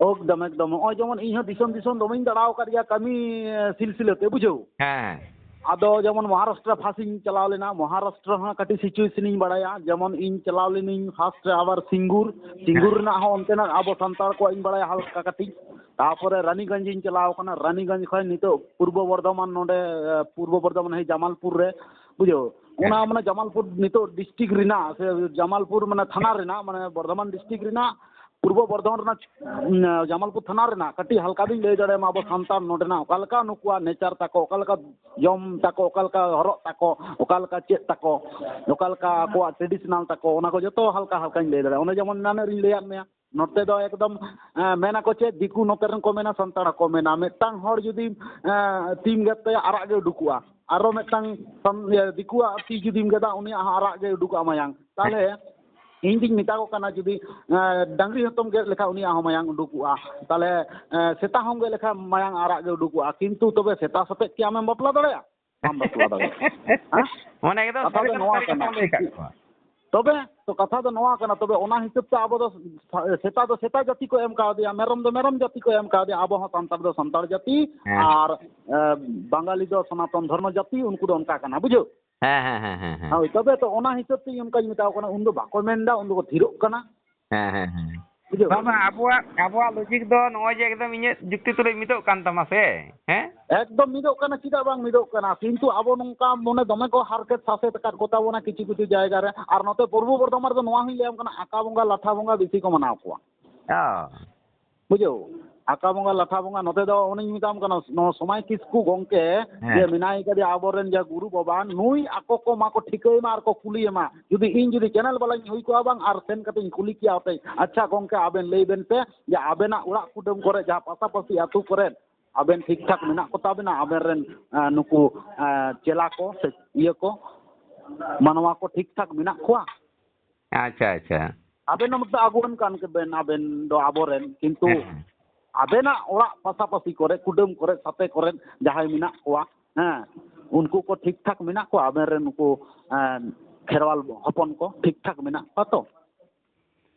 ᱮᱠᱫᱚᱢ, ᱮᱠᱫᱚᱢ᱾ ᱱᱚᱜᱼᱚᱭ ᱡᱮᱢᱚᱱ ᱤᱧ ᱦᱚᱸ ᱫᱤᱥᱚᱢ ᱫᱤᱥᱚᱢ ᱫᱚᱢᱮᱧ ᱫᱟᱬᱟ ᱟᱠᱟᱫ ᱜᱮᱭᱟ ᱠᱟᱹᱢᱤ, ᱮ, ᱥᱤᱞᱥᱤᱞᱟᱹ ᱛᱮ, ᱵᱩᱡᱷᱟᱹᱣ᱾ ᱦᱮᱸ᱾ ᱟᱫᱚ ᱡᱮᱢᱚᱱ ᱢᱚᱦᱟᱨᱟᱥᱴᱨᱚ ᱯᱷᱟᱥᱴ ᱤᱧ ᱪᱟᱞᱟᱣ ᱞᱮᱱᱟ, ᱢᱚᱦᱟᱨᱟᱥᱴᱨᱚ ᱦᱚᱸ ᱠᱟᱹᱴᱤᱡ situation ᱤᱧ ᱵᱟᱲᱟᱭᱟ᱾ ᱡᱮᱢᱚᱱ ᱤᱧ ᱪᱟᱞᱟᱣ ᱞᱮᱱᱟᱹᱧ ᱯᱷᱟᱥᱴ ᱨᱮ ᱟᱵᱟᱨ ᱥᱤᱝᱜᱩᱨ, ᱥᱤᱝᱜᱩᱨ ᱦᱮᱸ᱾ ᱨᱮᱱᱟᱜ ᱦᱚᱸ ᱚᱱᱛᱮᱱᱟᱜ ᱟᱵᱚ ᱥᱟᱱᱛᱟᱲ ᱠᱚᱣᱟᱜ ᱤᱧ ᱵᱟᱲᱟᱭᱟ ᱦᱟᱞᱠᱟ ᱠᱟᱹᱴᱤᱡ᱾ ᱛᱟᱯᱚᱨᱮ ᱨᱟᱱᱤᱜᱚᱸᱡᱽ ᱤᱧ ᱪᱟᱞᱟᱣ ᱠᱟᱱᱟ, ᱨᱟᱱᱤᱜᱚᱸᱡᱽ ᱠᱷᱚᱱ ᱱᱤᱛᱚᱜ ᱯᱩᱨᱵᱚ ᱵᱚᱨᱫᱷᱚᱢᱟᱱ ᱱᱚᱰᱮ, ᱮ, ᱯᱩᱨᱵᱚ ᱵᱚᱨᱫᱷᱚᱢᱟᱱ ᱦᱮᱸ ᱡᱟᱢᱟᱞᱯᱩᱨ ᱨᱮ, ᱵᱩᱡᱷᱟᱹᱣ᱾ ᱚᱱᱟ ᱢᱟᱱᱮ ᱡᱟᱢᱟᱞᱯᱩᱨ ᱱᱤᱛᱚᱜ ᱰᱤᱥᱴᱨᱤᱠᱴ ᱨᱮᱱᱟᱜ ᱥᱮ ᱡᱟᱢᱟᱞᱯᱩᱨ ᱢᱟᱱᱮ ᱛᱷᱟᱱᱟ ᱨᱮᱱᱟᱜ, ᱢᱟᱱᱮ ᱵᱚᱨᱫᱷᱚᱢᱟᱱ ᱰᱤᱥᱴᱨᱤᱠᱴ ᱨᱮᱱᱟᱜ ᱯᱩᱨᱵᱚ ᱵᱚᱨᱫᱷᱚᱢᱟᱱ ᱨᱮᱱᱟᱜ, ᱩᱸ, ᱡᱟᱢᱟᱞᱯᱩᱨ ᱛᱷᱟᱱᱟ ᱨᱮᱱᱟᱜ ᱠᱟᱹᱴᱤᱡ ᱦᱟᱞᱠᱟ ᱫᱚᱧ ᱞᱟᱹᱭ ᱫᱟᱲᱮᱭᱟᱢᱟ, ᱟᱵᱚ ᱥᱟᱱᱛᱟᱲ ᱱᱚᱰᱮᱱᱟᱜ ᱚᱠᱟ ᱞᱮᱠᱟ ᱱᱩᱠᱩᱣᱟᱜ ᱱᱮᱪᱟᱨ ᱛᱟᱠᱚ, ᱚᱠᱟ ᱞᱮᱠᱟ ᱡᱚᱢ ᱛᱟᱠᱚ, ᱚᱠᱟ ᱞᱮᱠᱟ ᱦᱚᱨᱚᱜ ᱛᱟᱠᱚ, ᱚᱠᱟ ᱞᱮᱠᱟ ᱪᱮᱫ ᱛᱟᱠᱚ, ᱚᱠᱟ ᱞᱮᱠᱟ ᱟᱠᱚᱣᱟᱜ ᱴᱨᱮᱰᱤᱥᱚᱱᱟᱞ ᱛᱟᱠᱚ, ᱚᱱᱟ ᱠᱚ ᱡᱚᱛᱚ ᱦᱟᱞᱠᱟ ᱦᱟᱞᱠᱟᱧ ᱞᱟᱹᱭ ᱫᱟᱲᱮᱭᱟᱜᱼᱟ᱾ ᱚᱱᱮ ᱡᱮᱢᱚᱱ ᱮᱱᱟᱱᱚᱜ ᱨᱤᱧ ᱞᱟᱹᱭᱟᱫ ᱢᱮᱭᱟ, ᱱᱚᱛᱮ ᱫᱚ ᱮᱠᱫᱚᱢ, ᱮᱸ, ᱢᱮᱱᱟ ᱠᱚ ᱪᱮᱫ, ᱫᱤᱠᱩ ᱱᱚᱛᱮ ᱨᱮᱱ ᱠᱚ ᱢᱮᱱᱟ, ᱥᱟᱱᱛᱟᱲ ᱦᱚᱸᱠᱚ ᱢᱮᱱᱟ, ᱢᱤᱫᱴᱟᱝ ᱦᱚᱲ ᱡᱩᱫᱤ, ᱮᱸ, ᱛᱤᱢ ᱜᱮᱫ ᱛᱟᱭᱟ, ᱟᱨᱟᱜ ᱜᱮ ᱩᱰᱩᱠᱚᱜᱼᱟ᱾ ᱟᱨᱚ ᱢᱤᱫᱴᱟᱝ ᱥᱟᱱ-, ᱤᱭᱟᱹ, ᱫᱤᱠᱩᱣᱟᱜ ᱛᱤ ᱡᱩᱫᱤᱢ ᱜᱮᱫᱟ, ᱩᱱᱤᱭᱟᱜ ᱦᱚᱸ ᱟᱨᱟᱜ ᱜᱮ ᱩᱰᱩᱠᱚᱜᱼᱟ ᱢᱟᱭᱟᱝ᱾ ᱛᱟᱦᱚᱞᱮ ᱤᱧ ᱫᱩᱧ ᱢᱮᱛᱟ ᱠᱚ ᱠᱟᱱᱟ, ᱡᱩᱫᱤ, ᱮᱸ, ᱰᱟᱝᱨᱤ ᱦᱚᱸᱛᱚᱢ ᱜᱮᱫ ᱞᱮᱠᱷᱟᱱ ᱩᱱᱤᱭᱟᱜ ᱦᱚᱸ ᱢᱟᱭᱟᱝ ᱩᱰᱩᱠᱚᱜᱼᱟ᱾ ᱛᱟᱦᱚᱞᱮ, ᱮᱸ, ᱥᱮᱛᱟ ᱦᱚᱸᱢ ᱜᱮᱫ ᱞᱮᱠᱷᱟᱱ ᱢᱟᱭᱟᱝ ᱟᱨᱟᱜ ᱜᱮ ᱩᱰᱩᱠᱚᱜᱼᱟ, ᱠᱤᱱᱛᱩ ᱛᱚᱵᱮ ᱥᱮᱛᱟ ᱥᱟᱛᱮᱜ ᱠᱤ ᱟᱢᱮᱢ ᱵᱟᱯᱞᱟ ᱫᱟᱲᱮᱭᱟᱜᱼᱟ? ᱵᱟᱢ ᱵᱟᱯᱞᱟ ᱫᱟᱲᱮᱭᱟᱜᱼᱟ᱾ ᱦᱮᱸ? ᱢᱟᱱᱮ ᱮᱠᱫᱚᱢ ᱠᱟᱛᱷᱟ ᱥᱟᱹᱨᱤ ᱫᱚ ᱠᱟᱛᱷᱟ, ᱱᱚᱣᱟ ᱥᱟᱹᱨᱤ ᱠᱟᱛᱷᱟ ᱠᱟᱱᱟ᱾ ᱞᱟᱹᱭ ᱠᱟᱜ ᱠᱚᱣᱟ᱾ ᱛᱚᱵᱮ ᱛᱚ ᱠᱟᱛᱷᱟ ᱫᱚ ᱱᱚᱣᱟ ᱠᱟᱱᱟ, ᱛᱚᱵᱮ ᱚᱱᱟ ᱦᱤᱥᱟᱹᱵ ᱛᱮ ᱟᱵᱚ ᱫᱚ ᱥᱟ-, ᱥᱮᱛᱟ ᱫᱚ ᱥᱮᱛᱟ ᱡᱟᱹᱛᱤ ᱠᱚ ᱮᱢ ᱠᱟᱣᱫᱮᱭᱟ, ᱢᱮᱨᱚᱢ ᱫᱚ ᱢᱮᱨᱚᱢ ᱡᱟᱹᱛᱤ ᱠᱚ ᱮᱢ ᱠᱟᱣᱫᱮᱭᱟ, ᱟᱵᱚ ᱦᱚᱸ ᱥᱟᱱᱛᱟᱲ ᱫᱚ ᱥᱟᱱᱛᱟᱲ ᱡᱟᱹᱛᱤ, ᱦᱮᱸ᱾ ᱟᱨ, ᱮ, ᱵᱟᱝᱜᱟᱞᱤ ᱫᱚ ᱥᱚᱱᱟᱛᱚᱱ ᱫᱷᱚᱨᱢᱚ ᱡᱟᱹᱛᱤ, ᱩᱱᱠᱩ ᱫᱚ ᱚᱱᱠᱟ ᱠᱟᱱᱟ, ᱵᱩᱡᱷᱟᱹᱣ? ᱦᱮᱸ, ᱦᱮᱸ, ᱦᱮᱸ, ᱦᱮᱸ, ᱦᱮᱸ᱾ ᱦᱳᱭ, ᱛᱚᱵᱮ ᱛᱚ ᱚᱱᱟ ᱦᱤᱥᱟᱹᱵ ᱛᱮ ᱤᱧ ᱚᱱᱠᱟᱧ ᱢᱮᱛᱟ ᱠᱚ ᱠᱟᱱᱟ, ᱩᱱ ᱫᱚ ᱵᱟᱠᱚ ᱢᱮᱱᱫᱟ, ᱩᱱ ᱫᱚᱠᱚ ᱛᱷᱤᱨᱚᱜ ᱠᱟᱱᱟ᱾ ᱦᱮᱸ, ᱦᱮᱸ, ᱦᱮᱸ᱾ ᱵᱩᱡᱷᱟᱹᱣ? ᱵᱟᱝ, ᱵᱟᱝ, ᱟᱵᱚᱣᱟᱜ, ᱟᱵᱚᱣᱟᱜ ᱞᱚᱡᱤᱠ ᱫᱚ ᱱᱚᱜᱼᱚᱭ ᱡᱮ ᱮᱠᱫᱚᱢ ᱤᱧᱟᱹᱜ ᱡᱩᱠᱛᱤ ᱛᱩᱞᱩᱡ ᱢᱤᱫᱚᱜ ᱠᱟᱱ ᱛᱟᱢᱟ ᱥᱮ, ᱦᱮᱸ? ᱮᱠᱫᱚᱢ ᱢᱤᱫᱚᱜ ᱠᱟᱱᱟ, ᱪᱮᱫᱟᱜ ᱵᱟᱝ ᱢᱤᱫᱚᱜ ᱠᱟᱱᱟ? ᱠᱤᱱᱛᱩ ᱟᱵᱚ ᱱᱚᱝᱠᱟ ᱢᱚᱱᱮ ᱫᱚᱢᱮ ᱠᱚ ᱦᱟᱨᱠᱮᱛ ᱥᱟᱥᱮᱛ ᱟᱠᱟᱫ ᱠᱚ ᱛᱟᱵᱚᱱᱟ ᱠᱤᱪᱷᱩ ᱠᱤᱪᱷᱩ ᱡᱟᱭᱜᱟ ᱨᱮ᱾ ᱟᱨ ᱱᱚᱛᱮ ᱯᱩᱨᱵᱚ ᱵᱚᱨᱫᱷᱚᱢᱟᱱ ᱨᱮᱫᱚ ᱱᱚᱣᱟ ᱦᱚᱸᱧ ᱞᱟᱹᱭᱟᱢ ᱠᱟᱱᱟ, ᱟᱠᱟ ᱵᱚᱸᱜᱟ ᱞᱟᱴᱷᱟ ᱵᱚᱸᱜᱟ ᱵᱮᱥᱤ ᱠᱚ ᱢᱟᱱᱟᱣ ᱠᱚᱣᱟ᱾ ᱚ᱾ ᱵᱩᱡᱷᱟᱹᱣ? ᱟᱠᱟ ᱵᱚᱸᱜᱟ ᱞᱟᱴᱷᱟ ᱵᱚᱸᱜᱟ ᱱᱚᱛᱮ ᱫᱚ ᱚᱱᱮᱧ ᱢᱮᱛᱟᱢ ᱠᱟᱱᱟ, ᱱᱚᱣᱟ ᱥᱚᱢᱟᱭ ᱠᱤᱥᱠᱩ ᱜᱚᱝᱠᱮ ᱦᱮᱸ᱾ ᱡᱮ ᱢᱮᱱᱟᱭ ᱠᱟᱫᱮᱭᱟ ᱟᱵᱚᱨᱮᱱ ᱡᱟ ᱜᱩᱨᱩ ᱵᱟᱵᱟ, ᱱᱩᱭ ᱟᱠᱚ ᱠᱚ ᱢᱟ ᱠᱚ ᱴᱷᱤᱠᱟᱹᱭ ᱢᱟ ᱟᱨ ᱠᱚ ᱠᱩᱞᱤᱭᱮ ᱢᱟ᱾ ᱡᱩᱫᱤ ᱤᱧ ᱡᱩᱫᱤ ᱪᱮᱱᱮᱞ ᱵᱟᱞᱟᱧ ᱦᱩᱭ ᱠᱚᱜᱼᱟ ᱵᱟᱝ, ᱟᱨ ᱥᱮᱱ ᱠᱟᱛᱮᱧ ᱠᱩᱞᱤ ᱠᱮᱭᱟ ᱦᱚᱛᱮᱡ, ᱟᱪᱪᱷᱟ ᱜᱚᱝᱠᱮ, ᱟᱵᱮᱱ ᱞᱟᱹᱭ ᱵᱮᱱ ᱥᱮ ᱡᱮ ᱟᱵᱮᱱᱟᱜ ᱚᱲᱟᱜ ᱠᱩᱰᱟᱹᱢ ᱠᱚᱨᱮ ᱡᱟᱦᱟᱸ ᱯᱟᱥᱟᱯᱟᱥᱤ ᱟᱹᱛᱩ ᱠᱚᱨᱮ ᱟᱵᱮᱱ ᱴᱷᱤᱠ ᱴᱷᱟᱠ ᱢᱮᱱᱟᱜ ᱠᱚ ᱛᱟᱵᱮᱱᱟ, ᱟᱵᱮᱱ ᱨᱮᱱ, ᱮᱸ, ᱱᱩᱠᱩ, ᱮᱸ, ᱪᱮᱞᱟ ᱠᱚ ᱥᱮ ᱤᱭᱟᱹ ᱠᱚ, ᱢᱟᱱᱣᱟ ᱠᱚ ᱴᱷᱤᱠ ᱴᱷᱟᱠ ᱢᱮᱱᱟᱜ ᱠᱚᱣᱟ? ᱟᱪᱪᱷᱟ, ᱟᱪᱪᱷᱟ᱾ ᱟᱵᱮᱱ ᱦᱚᱸ ᱢᱤᱫᱴᱟᱝ ᱟᱵᱚᱨᱮᱱ ᱠᱟᱱ ᱜᱮᱵᱮᱱ, ᱟᱵᱮᱱ ᱫᱚ ᱟᱵᱚᱨᱮᱱ, ᱠᱤᱱᱛᱩ ᱦᱮᱸ, ᱦᱮᱸ᱾ ᱟᱵᱮᱱᱟᱜ ᱚᱲᱟᱜ ᱯᱟᱥᱟᱯᱟᱥᱤ ᱠᱚᱨᱮ, ᱠᱩᱰᱟᱹᱢ ᱠᱚᱨᱮ, ᱥᱟᱛᱮ ᱠᱚᱨᱮ ᱡᱟᱦᱟᱸᱭ ᱢᱮᱱᱟᱜ ᱠᱚᱣᱟ, ᱦᱮᱸ, ᱩᱱᱠᱩ ᱠᱚ ᱴᱷᱤᱠ ᱴᱷᱟᱠ ᱢᱮᱱᱟᱜ ᱠᱚᱣᱟ? ᱟᱵᱮᱱ ᱨᱮᱱ ᱱᱩᱠᱩ, ᱮᱸ, ᱠᱷᱮᱨᱣᱟᱞ ᱦᱚᱯᱚᱱ ᱠᱚ ᱴᱷᱤᱠ ᱴᱷᱟᱠ ᱢᱮᱱᱟᱜ ᱠᱚᱣᱟ ᱛᱚ?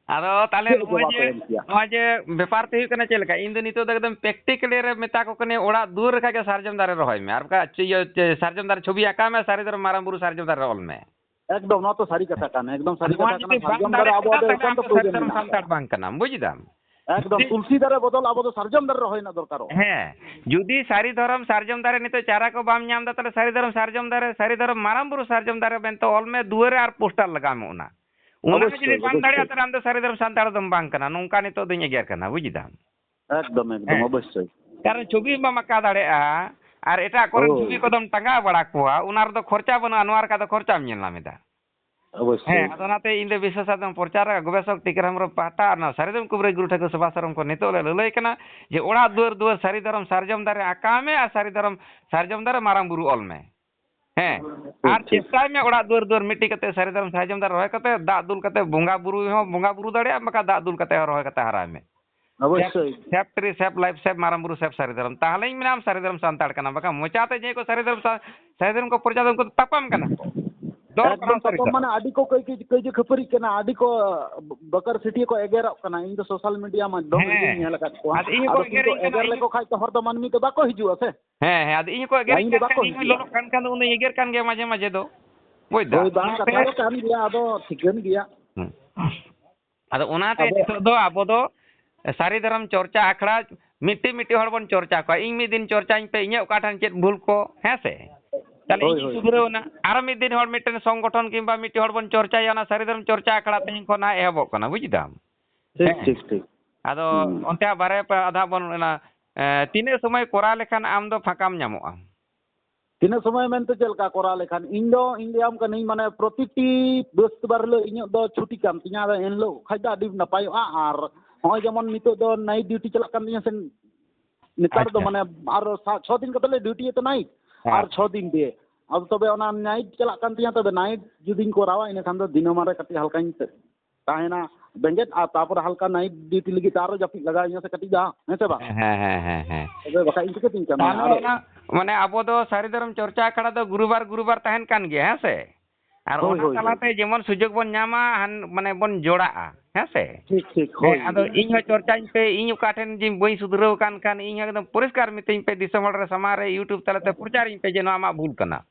ᱟᱫᱚ ᱛᱟᱦᱞᱮ ᱪᱮᱫ ᱱᱚᱜᱼᱚᱭ ᱡᱚᱵᱟᱵ ᱡᱮ, ᱮᱢ ᱠᱮᱭᱟ? ᱱᱚᱜᱼᱚᱭ ᱡᱮ ᱵᱮᱯᱟᱨ ᱛᱮ ᱦᱩᱭᱩᱜ ᱠᱟᱱᱟ ᱪᱮᱫ ᱞᱮᱠᱟ, ᱤᱧ ᱫᱚ ᱱᱤᱛᱚᱜ ᱫᱚ ᱮᱠᱫᱚᱢ ᱯᱨᱮᱠᱴᱤᱠᱟᱞᱤ ᱨᱮ ᱢᱮᱛᱟ ᱠᱚ ᱠᱟᱹᱱᱟᱹᱧ, ᱚᱲᱟᱜ ᱫᱩᱣᱟᱹᱨ ᱨᱮ ᱠᱷᱟᱡ ᱜᱮ ᱥᱟᱨᱡᱚᱢ ᱫᱟᱨᱮ ᱨᱚᱦᱚᱭ ᱢᱮ, ᱟᱨ ᱵᱟᱠᱷᱟᱡ ᱪᱮᱫ ᱤᱭᱟᱹ, ᱪᱮᱫ ᱥᱟᱨᱡᱚᱢ ᱫᱟᱨᱮ ᱪᱷᱚᱵᱤ ᱟᱸᱠᱟᱣ ᱢᱮ, ᱥᱟᱹᱨᱤ ᱫᱷᱚᱨᱚᱢ ᱢᱟᱨᱟᱝ ᱵᱩᱨᱩ ᱥᱟᱨᱡᱚᱢ ᱫᱟᱨᱮ ᱨᱮ ᱚᱞ ᱢᱮ᱾ ᱮᱠᱫᱚᱢ, ᱱᱚᱣᱟ ᱛᱚ ᱥᱟᱹᱨᱤ ᱠᱟᱛᱷᱟ ᱠᱟᱱᱟ᱾ ᱮᱠᱫᱚᱢ ᱥᱟᱨᱡᱚᱢ ᱫᱟᱨᱮ ᱟᱵᱚᱣᱟᱜ ᱫᱚ ᱮᱠᱟᱱᱛᱚ ᱯᱨᱚᱭᱳᱡᱚᱱ ᱢᱮᱱᱟᱜ ᱟᱠᱟᱫᱟ᱾ ᱥᱟᱱᱛᱟᱲ ᱵᱟᱝ ᱠᱟᱱᱟᱢ, ᱵᱩᱡ ᱫᱟᱢ? ᱮᱠᱫᱚᱢ, ᱡᱩᱫᱤ ᱛᱩᱞᱥᱤ ᱫᱟᱨᱮ ᱵᱚᱫᱚᱞ ᱟᱵᱚ ᱫᱚ ᱥᱟᱨᱡᱚᱢ ᱫᱟᱨᱮ ᱨᱚᱦᱚᱭ ᱨᱮᱱᱟᱜ ᱫᱚᱨᱠᱟᱨᱚᱜᱼᱟ᱾ ᱦᱮᱸ, ᱡᱩᱫᱤ ᱥᱟᱹᱨᱤ ᱫᱷᱚᱨᱚᱢ ᱥᱟᱨᱡᱚᱢ ᱫᱟᱨᱮ ᱱᱤᱛᱚᱜ ᱪᱟᱨᱟ ᱠᱚ ᱵᱟᱢ ᱧᱟᱢ ᱮᱫᱟ, ᱛᱟᱦᱚᱞᱮ ᱥᱟᱹᱨᱤ ᱫᱷᱚᱨᱚᱢ ᱥᱟᱨᱡᱚᱢ ᱫᱟᱨᱮ, ᱥᱟᱹᱨᱤ ᱫᱷᱚᱨᱚᱢ ᱢᱟᱨᱟᱝ ᱵᱩᱨᱩ ᱥᱟᱨᱡᱚᱢ ᱫᱟᱨᱮ ᱢᱮᱱᱛᱮ ᱚᱞ ᱢᱮ ᱫᱩᱣᱟᱹᱨ ᱨᱮ ᱟᱨ ᱯᱳᱥᱴᱟᱨ ᱞᱟᱜᱟᱣ ᱢᱮ ᱚᱱᱟ᱾ ᱚᱱᱟ ᱚᱵᱚᱥᱥᱳᱭ, ᱡᱩᱫᱤ ᱵᱟᱝ ᱚᱵᱚᱥᱥᱳᱭ᱾ ᱫᱟᱲᱮᱭᱟᱜᱼᱟ, ᱛᱟᱦᱚᱞᱮ ᱟᱢ ᱫᱚ ᱥᱟᱹᱨᱤ ᱫᱷᱚᱨᱚᱢ ᱥᱟᱱᱛᱟᱲ ᱫᱚᱢ ᱵᱟᱝ ᱠᱟᱱᱟ᱾ ᱱᱚᱝᱠᱟ ᱱᱤᱛᱚᱜ ᱫᱚᱧ ᱮᱜᱮᱨ ᱠᱟᱱᱟ, ᱵᱩᱡ ᱫᱟᱢ? ᱮᱠᱫᱚᱢ, ᱮᱠᱫᱚᱢ, ᱦᱮᱸ᱾ ᱚᱵᱚᱥᱥᱳᱭ᱾ ᱠᱟᱨᱚᱱ ᱪᱷᱚᱵᱤ ᱵᱟᱢ ᱟᱸᱠᱟᱣ ᱫᱟᱲᱮᱭᱟᱜᱼᱟ, ᱟᱨ ᱮᱴᱟᱜ ᱠᱚᱨᱮᱱ ᱦᱳᱭ᱾ ᱪᱷᱚᱵᱤ ᱠᱚᱫᱚᱢ ᱴᱟᱸᱜᱟᱣ ᱵᱟᱲᱟ ᱠᱚᱣᱟ, ᱚᱱᱟ ᱨᱮᱫᱚ ᱠᱷᱚᱨᱪᱟ ᱵᱟᱹᱱᱩᱜᱼᱟ, ᱱᱚᱣᱟ ᱞᱮᱠᱟ ᱫᱚ ᱠᱷᱚᱨᱪᱟᱢ ᱧᱮᱞ ᱧᱟᱢ ᱮᱫᱟ᱾ ᱚᱵᱚᱥᱥᱳᱭ᱾ ᱦᱮᱸ, ᱟᱫᱚ ᱚᱱᱟᱛᱮ ᱤᱧ ᱫᱚ ᱵᱤᱥᱥᱚ ᱥᱟᱨᱡᱚᱢ ᱯᱨᱚᱪᱟᱨ ᱨᱮ ᱜᱚᱵᱮᱥᱚᱠ ᱴᱤᱠᱟᱹᱨᱟᱢ ᱦᱮᱢᱵᱨᱚᱢ ᱯᱟᱦᱴᱟ ᱟᱨ ᱱᱚᱣᱟ ᱥᱟᱹᱨᱤ ᱫᱷᱚᱨᱚᱢ ᱠᱩᱵᱨᱟᱹᱭ ᱜᱩᱨᱩ ᱴᱷᱟᱹᱠᱩᱨ ᱥᱩᱵᱷᱟᱥ ᱥᱚᱨᱮᱱ ᱠᱚ ᱱᱤᱛᱚᱜ ᱞᱮ ᱞᱟᱹᱞᱟᱹᱭ ᱠᱟᱱᱟ ᱡᱮ ᱚᱲᱟᱜ ᱫᱩᱣᱟᱹᱨ ᱫᱩᱣᱟᱹᱨ ᱥᱟᱹᱨᱤ ᱫᱷᱚᱨᱚᱢ ᱥᱟᱨᱡᱚᱢ ᱫᱟᱨᱮ ᱟᱸᱠᱟᱣ ᱢᱮ ᱟᱨ ᱥᱟᱹᱨᱤ ᱫᱷᱚᱨᱚᱢ ᱥᱟᱨᱡᱚᱢ ᱫᱟᱨᱮ ᱢᱟᱨᱟᱝ ᱵᱩᱨᱩ ᱚᱞ ᱢᱮ᱾ ᱦᱮᱸ, ᱴᱷᱤᱠ, ᱟᱨ ᱴᱷᱤᱠ᱾ ᱪᱮᱥᱴᱟᱭ ᱢᱮ ᱚᱲᱟᱜ ᱫᱩᱣᱟᱹᱨ ᱫᱩᱣᱟᱹᱨ ᱢᱤᱫᱴᱤᱡ ᱠᱟᱛᱮ ᱥᱟᱹᱨᱤ ᱫᱷᱚᱨᱚᱢ ᱥᱟᱨᱡᱚᱢ ᱫᱟᱨᱮ ᱨᱚᱦᱚᱭ ᱠᱟᱛᱮ ᱫᱟᱜ ᱫᱩᱞ ᱠᱟᱛᱮ ᱵᱚᱸᱜᱟ ᱵᱩᱨᱩ ᱦᱚᱸ ᱵᱚᱸᱜᱟ ᱵᱩᱨᱩ ᱫᱟᱲᱮᱭᱟᱜᱼᱟ, ᱵᱟᱠᱷᱟᱱ ᱫᱟᱜ ᱫᱩᱞ ᱠᱟᱛᱮ ᱦᱚᱸ ᱨᱚᱦᱚᱭ ᱠᱟᱛᱮ ᱦᱟᱨᱟᱭ ᱢᱮ᱾ ᱚᱵᱚᱥᱥᱳᱭ᱾ ᱥᱮᱯ ᱴᱨᱤ, ᱥᱮᱯ ᱞᱟᱭᱤᱯᱷ, ᱥᱮᱯ ᱢᱟᱨᱟᱝ ᱵᱩᱨᱩ, ᱥᱮᱯ ᱥᱟᱹᱨᱤ ᱫᱷᱚᱨᱚᱢ᱾ ᱛᱟᱦᱚᱞᱮᱧ ᱢᱮᱱᱟ ᱟᱢ ᱥᱟᱹᱨᱤ ᱫᱷᱚᱨᱚᱢ ᱥᱟᱱᱛᱟᱲ ᱠᱟᱱᱟ, ᱵᱟᱠᱷᱟᱱ ᱢᱚᱪᱟᱛᱮ ᱡᱮ ᱠᱚ ᱥᱟᱹᱨᱤ ᱫᱷᱚᱨᱚᱢ ᱥᱟ-, ᱥᱟᱹᱨᱤ ᱫᱷᱚᱨᱚᱢ ᱠᱚ ᱯᱨᱚᱪᱟᱨ ᱩᱱᱠᱩ ᱫᱚ ᱛᱟᱯᱟᱢ ᱠᱟᱱᱟ ᱠᱚ᱾ ᱫᱚᱞ ᱮᱠᱫᱚᱢ ᱠᱟᱱᱟ ᱥᱟᱹᱨᱤ ᱛᱟᱯᱟᱢ ᱫᱷᱚᱨᱚᱢ᱾ ᱢᱟᱱᱮ ᱟᱹᱰᱤ ᱠᱚ ᱠᱟᱹᱭᱡᱟᱹ, ᱠᱟᱹᱭᱡᱟᱹ ᱠᱷᱟᱹᱯᱟᱹᱨᱤᱜ ᱠᱟᱱᱟ, ᱟᱹᱰᱤ ᱠᱚ ᱵᱚᱠᱟᱨ ᱥᱤᱴᱤᱭᱟᱹ ᱠᱚ ᱮᱜᱮᱨᱚᱜ ᱠᱟᱱᱟ᱾ ᱤᱧ ᱫᱚ ᱥᱳᱥᱟᱞ ᱢᱤᱰᱤᱭᱟ ᱢᱟᱫᱽᱫᱷᱚᱢ ᱦᱮᱸ᱾ ᱨᱮᱜᱤᱧ ᱧᱮᱞ ᱟᱠᱟᱫ ᱠᱚᱣᱟ᱾ ᱟᱫᱚ ᱤᱧ ᱦᱚᱸᱠᱚ ᱟᱫᱚ ᱠᱤᱱᱛᱩ ᱮᱜᱮᱨᱤᱧ ᱠᱟᱱᱟ, ᱮᱜᱮᱨ ᱤᱧ ᱞᱮᱠᱚ ᱠᱷᱟᱡ ᱛᱚ ᱦᱚᱲ ᱫᱚ ᱢᱟᱹᱱᱢᱤ ᱫᱚ ᱵᱟᱠᱚ ᱦᱤᱡᱩᱜᱼᱟ ᱥᱮ᱾ ᱦᱮᱸ, ᱦᱮᱸ, ᱟᱫᱚ ᱤᱧ ᱦᱚᱸᱠᱚ ᱮᱜᱮᱨᱤᱧ ᱞᱟᱭᱤᱱ ᱫᱚ ᱠᱟᱱ ᱵᱟᱠᱚ ᱠᱷᱟᱱ, ᱤᱧ ᱦᱚᱸᱧ ᱦᱤᱡᱩᱜᱼᱟ᱾ ᱞᱚᱞᱚᱜ ᱠᱟᱱ ᱠᱷᱟᱱ ᱫᱚ ᱩᱱᱤᱧ ᱮᱜᱮᱨ ᱠᱟᱱ ᱜᱮᱭᱟ ᱢᱟᱡᱷᱮ ᱢᱟᱡᱷᱮ ᱫᱚ᱾ ᱵᱩᱡᱽ ᱫᱟᱢ? ᱦᱳᱭ, ᱵᱟᱝ, ᱚᱱᱟᱛᱮ ᱠᱟᱛᱷᱟ ᱫᱚ ᱠᱟᱱ ᱜᱮᱭᱟ, ᱟᱫᱚ ᱴᱷᱤᱠᱟᱹᱱ ᱜᱮᱭᱟ᱾ ᱦᱩᱸ᱾ ᱟᱫᱚ ᱚᱱᱟᱛᱮ ᱟᱫᱚ ᱱᱤᱛᱚᱜ ᱫᱚ ᱟᱵᱚ ᱫᱚ ᱥᱟᱹᱨᱤ ᱫᱷᱚᱨᱚᱢ ᱪᱚᱨᱪᱟ ᱟᱠᱷᱲᱟ ᱢᱤᱫᱴᱤᱡ ᱢᱤᱫᱴᱤᱡ ᱦᱚᱲ ᱵᱚᱱ ᱪᱚᱨᱪᱟ ᱠᱚᱣᱟ᱾ ᱤᱧ ᱢᱤᱫ ᱫᱤᱱ ᱪᱚᱨᱪᱟᱧ ᱯᱮ, ᱤᱧᱟᱹᱜ ᱚᱠᱟ ᱴᱷᱮᱱ ᱪᱮᱫ ᱵᱷᱩᱞ ᱠᱚ, ᱦᱮᱸ ᱥᱮ? ᱛᱟᱦᱞᱮ ᱦᱳᱭ, ᱤᱧᱤᱧ ᱦᱳᱭ᱾ ᱥᱩᱫᱷᱨᱟᱹᱣ ᱮᱱᱟ᱾ ᱟᱨᱚ ᱢᱤᱫ ᱫᱤᱱ ᱦᱚᱲ ᱢᱤᱫᱴᱮᱱ ᱥᱚᱝᱜᱚᱴᱷᱚᱱ ᱠᱤᱝᱵᱟ ᱢᱤᱫᱴᱤᱡ ᱦᱚᱲ ᱵᱚᱱ ᱪᱚᱨᱪᱟᱭᱟ, ᱚᱱᱟ ᱥᱟᱹᱨᱤ ᱫᱷᱚᱨᱚᱢ ᱪᱚᱨᱪᱟ ᱟᱠᱷᱲᱟ ᱛᱮᱦᱮᱧ ᱠᱷᱚᱱ ᱱᱟᱦᱟᱜ ᱮᱦᱚᱵᱚᱜ ᱠᱟᱱᱟ, ᱵᱩᱡᱽ ᱫᱟᱢ? ᱴᱷᱤᱠ, ᱦᱮᱸ᱾ ᱴᱷᱤᱠ, ᱴᱷᱤᱠ᱾ ᱟᱫᱚ ᱦᱩᱸ᱾ ᱚᱱᱛᱮ ᱦᱟᱸᱜ ᱵᱟᱨᱦᱮ ᱯᱮ ᱟᱫᱷᱟ ᱵᱚᱱ ᱚᱱᱟ, ᱮ, ᱛᱤᱱᱟᱹᱜ ᱥᱚᱢᱚᱭ ᱠᱚᱨᱟᱣ ᱞᱮᱠᱷᱟᱱ ᱟᱢ ᱫᱚ ᱯᱷᱟᱸᱠᱟᱢ ᱧᱟᱢᱚᱜᱼᱟ? ᱛᱤᱱᱟᱹᱜ ᱥᱚᱢᱚᱭ ᱢᱮᱱᱛᱮ ᱪᱮᱫ ᱞᱮᱠᱟ ᱠᱚᱨᱟᱣ ᱞᱮᱠᱷᱟᱱ? ᱤᱧ ᱫᱚ, ᱤᱧ ᱞᱟᱹᱭᱟᱢ ᱠᱟᱹᱱᱟᱹᱧ, ᱢᱟᱱᱮ, ᱯᱨᱚᱛᱤᱴᱤ ᱵᱨᱤᱦᱚᱥᱯᱚᱛᱤᱵᱟᱨ ᱦᱤᱞᱳᱜ ᱤᱧᱟᱹᱜ ᱫᱚ ᱪᱷᱩᱴᱤ ᱠᱟᱱ ᱛᱤᱧᱟ᱾ ᱟᱫᱚ ᱮᱱ ᱦᱤᱞᱳᱜ ᱠᱷᱟᱡ ᱫᱚ ᱟᱹᱰᱤ ᱱᱟᱯᱟᱭᱚᱜᱼᱟ᱾ ᱟᱨ ᱱᱚᱜᱼᱚᱭ ᱡᱮᱢᱚᱱ ᱱᱤᱛᱚᱜ ᱫᱚ ᱱᱟᱭᱤᱴ ᱰᱤᱭᱩᱴᱤ ᱪᱟᱞᱟᱜ ᱠᱟᱱ ᱛᱤᱧᱟ ᱥᱮ, ᱱᱮᱛᱟᱨ ᱫᱚ, ᱟᱪᱪᱷᱟ᱾ ᱢᱟᱱᱮ, ᱟᱨ ᱥᱟ-, ᱪᱷᱚ ᱫᱤᱱ ᱠᱟᱛᱮ ᱞᱮ ᱰᱤᱭᱩᱴᱤᱭᱟ ᱛᱚ ᱱᱟᱭᱤᱴ, ᱦᱮᱸ᱾ ᱟᱨ ᱪᱷᱚ ᱫᱤᱱ ᱫᱤᱭᱮ᱾ ᱟᱫᱚ ᱛᱚᱵᱮ ᱚᱱᱟ ᱱᱟᱭᱤᱴ ᱪᱟᱞᱟᱜ ᱠᱟᱱ ᱛᱤᱧᱟ, ᱛᱚᱵᱮ ᱱᱟᱭᱤᱴ ᱡᱩᱫᱤᱧ ᱠᱚᱨᱟᱣᱟ, ᱤᱱᱟᱹᱠᱷᱟᱱ ᱫᱚ ᱫᱤᱱᱟᱹᱢᱟᱱ ᱨᱮ ᱠᱟᱹᱴᱤᱡ ᱦᱟᱞᱠᱟᱧ ᱛᱟᱦᱮᱱᱟ ᱵᱮᱸᱜᱮᱫ, ᱟᱨ ᱛᱟᱯᱚᱨᱮ ᱦᱟᱞᱠᱟ ᱱᱟᱭᱤᱴ ᱰᱤᱭᱩᱴᱤ ᱞᱟᱹᱜᱤᱫ ᱛᱮ ᱟᱨᱚ ᱡᱟᱹᱯᱤᱫ ᱞᱟᱜᱟᱣᱤᱧᱟ ᱥᱮ ᱠᱟᱹᱴᱤᱡ ᱫᱚ, ᱦᱮᱸ ᱥᱮ ᱵᱟᱝ? ᱦᱮᱸ, ᱦᱮᱸ, ᱦᱮᱸ, ᱦᱮᱸ᱾ ᱛᱚᱵᱮ ᱵᱟᱠᱷᱟᱡ ᱤᱧ ᱪᱤᱠᱟᱹᱛᱤᱧ ᱠᱟᱹᱢᱤᱭᱟ? ᱛᱟᱦᱞᱮ ᱟᱨ ᱚᱱᱟ, ᱢᱟᱱᱮ, ᱟᱵᱚ ᱫᱚ ᱥᱟᱹᱨᱤ ᱫᱷᱚᱨᱚᱢ ᱪᱚᱨᱪᱟ ᱟᱠᱷᱲᱟ ᱫᱚ ᱜᱩᱨᱩᱵᱟᱨ, ᱜᱩᱨᱩᱵᱟᱨ ᱛᱟᱦᱮᱱ ᱠᱟᱱ ᱜᱮᱭᱟ, ᱦᱮᱸ ᱥᱮ? ᱟᱨ ᱦᱳᱭ, ᱚᱱᱟ ᱦᱳᱭ, ᱦᱳᱭ᱾ ᱛᱟᱞᱟᱛᱮ ᱡᱮᱢᱚᱱ ᱥᱩᱡᱳᱜᱽ ᱵᱚᱱ ᱧᱟᱢᱟ, ᱦᱟᱱ-, ᱢᱟᱱᱮ, ᱵᱚᱱ ᱡᱚᱲᱟᱜᱼᱟ, ᱦᱮᱸ ᱥᱮ? ᱴᱷᱤᱠ, ᱴᱷᱤᱠ, ᱦᱮᱸ, ᱦᱳᱭ᱾ ᱟᱫᱚ ᱤᱧ ᱦᱚᱸ ᱪᱚᱨᱪᱟᱧ ᱯᱮ, ᱤᱧ ᱚᱠᱟ ᱴᱷᱮᱱ ᱡᱮ ᱵᱟᱹᱧ ᱥᱩᱫᱷᱨᱟᱹᱣ ᱟᱠᱟᱱ ᱠᱷᱟᱱ, ᱤᱧ ᱦᱚᱸ ᱮᱠᱫᱚᱢ ᱯᱚᱨᱤᱥᱠᱟᱨ ᱢᱤᱛᱟᱹᱧ ᱯᱮ, ᱫᱤᱥᱚᱢ ᱦᱚᱲ ᱨᱮ ᱥᱟᱢᱟᱝ ᱨᱮ YouTube ᱛᱟᱞᱟᱛᱮ ᱯᱨᱚᱪᱟᱨᱤᱧ ᱯᱮ ᱡᱮ ᱱᱚᱣᱟ ᱟᱢᱟᱜ ᱵᱷᱩᱞ ᱠᱟᱱᱟ᱾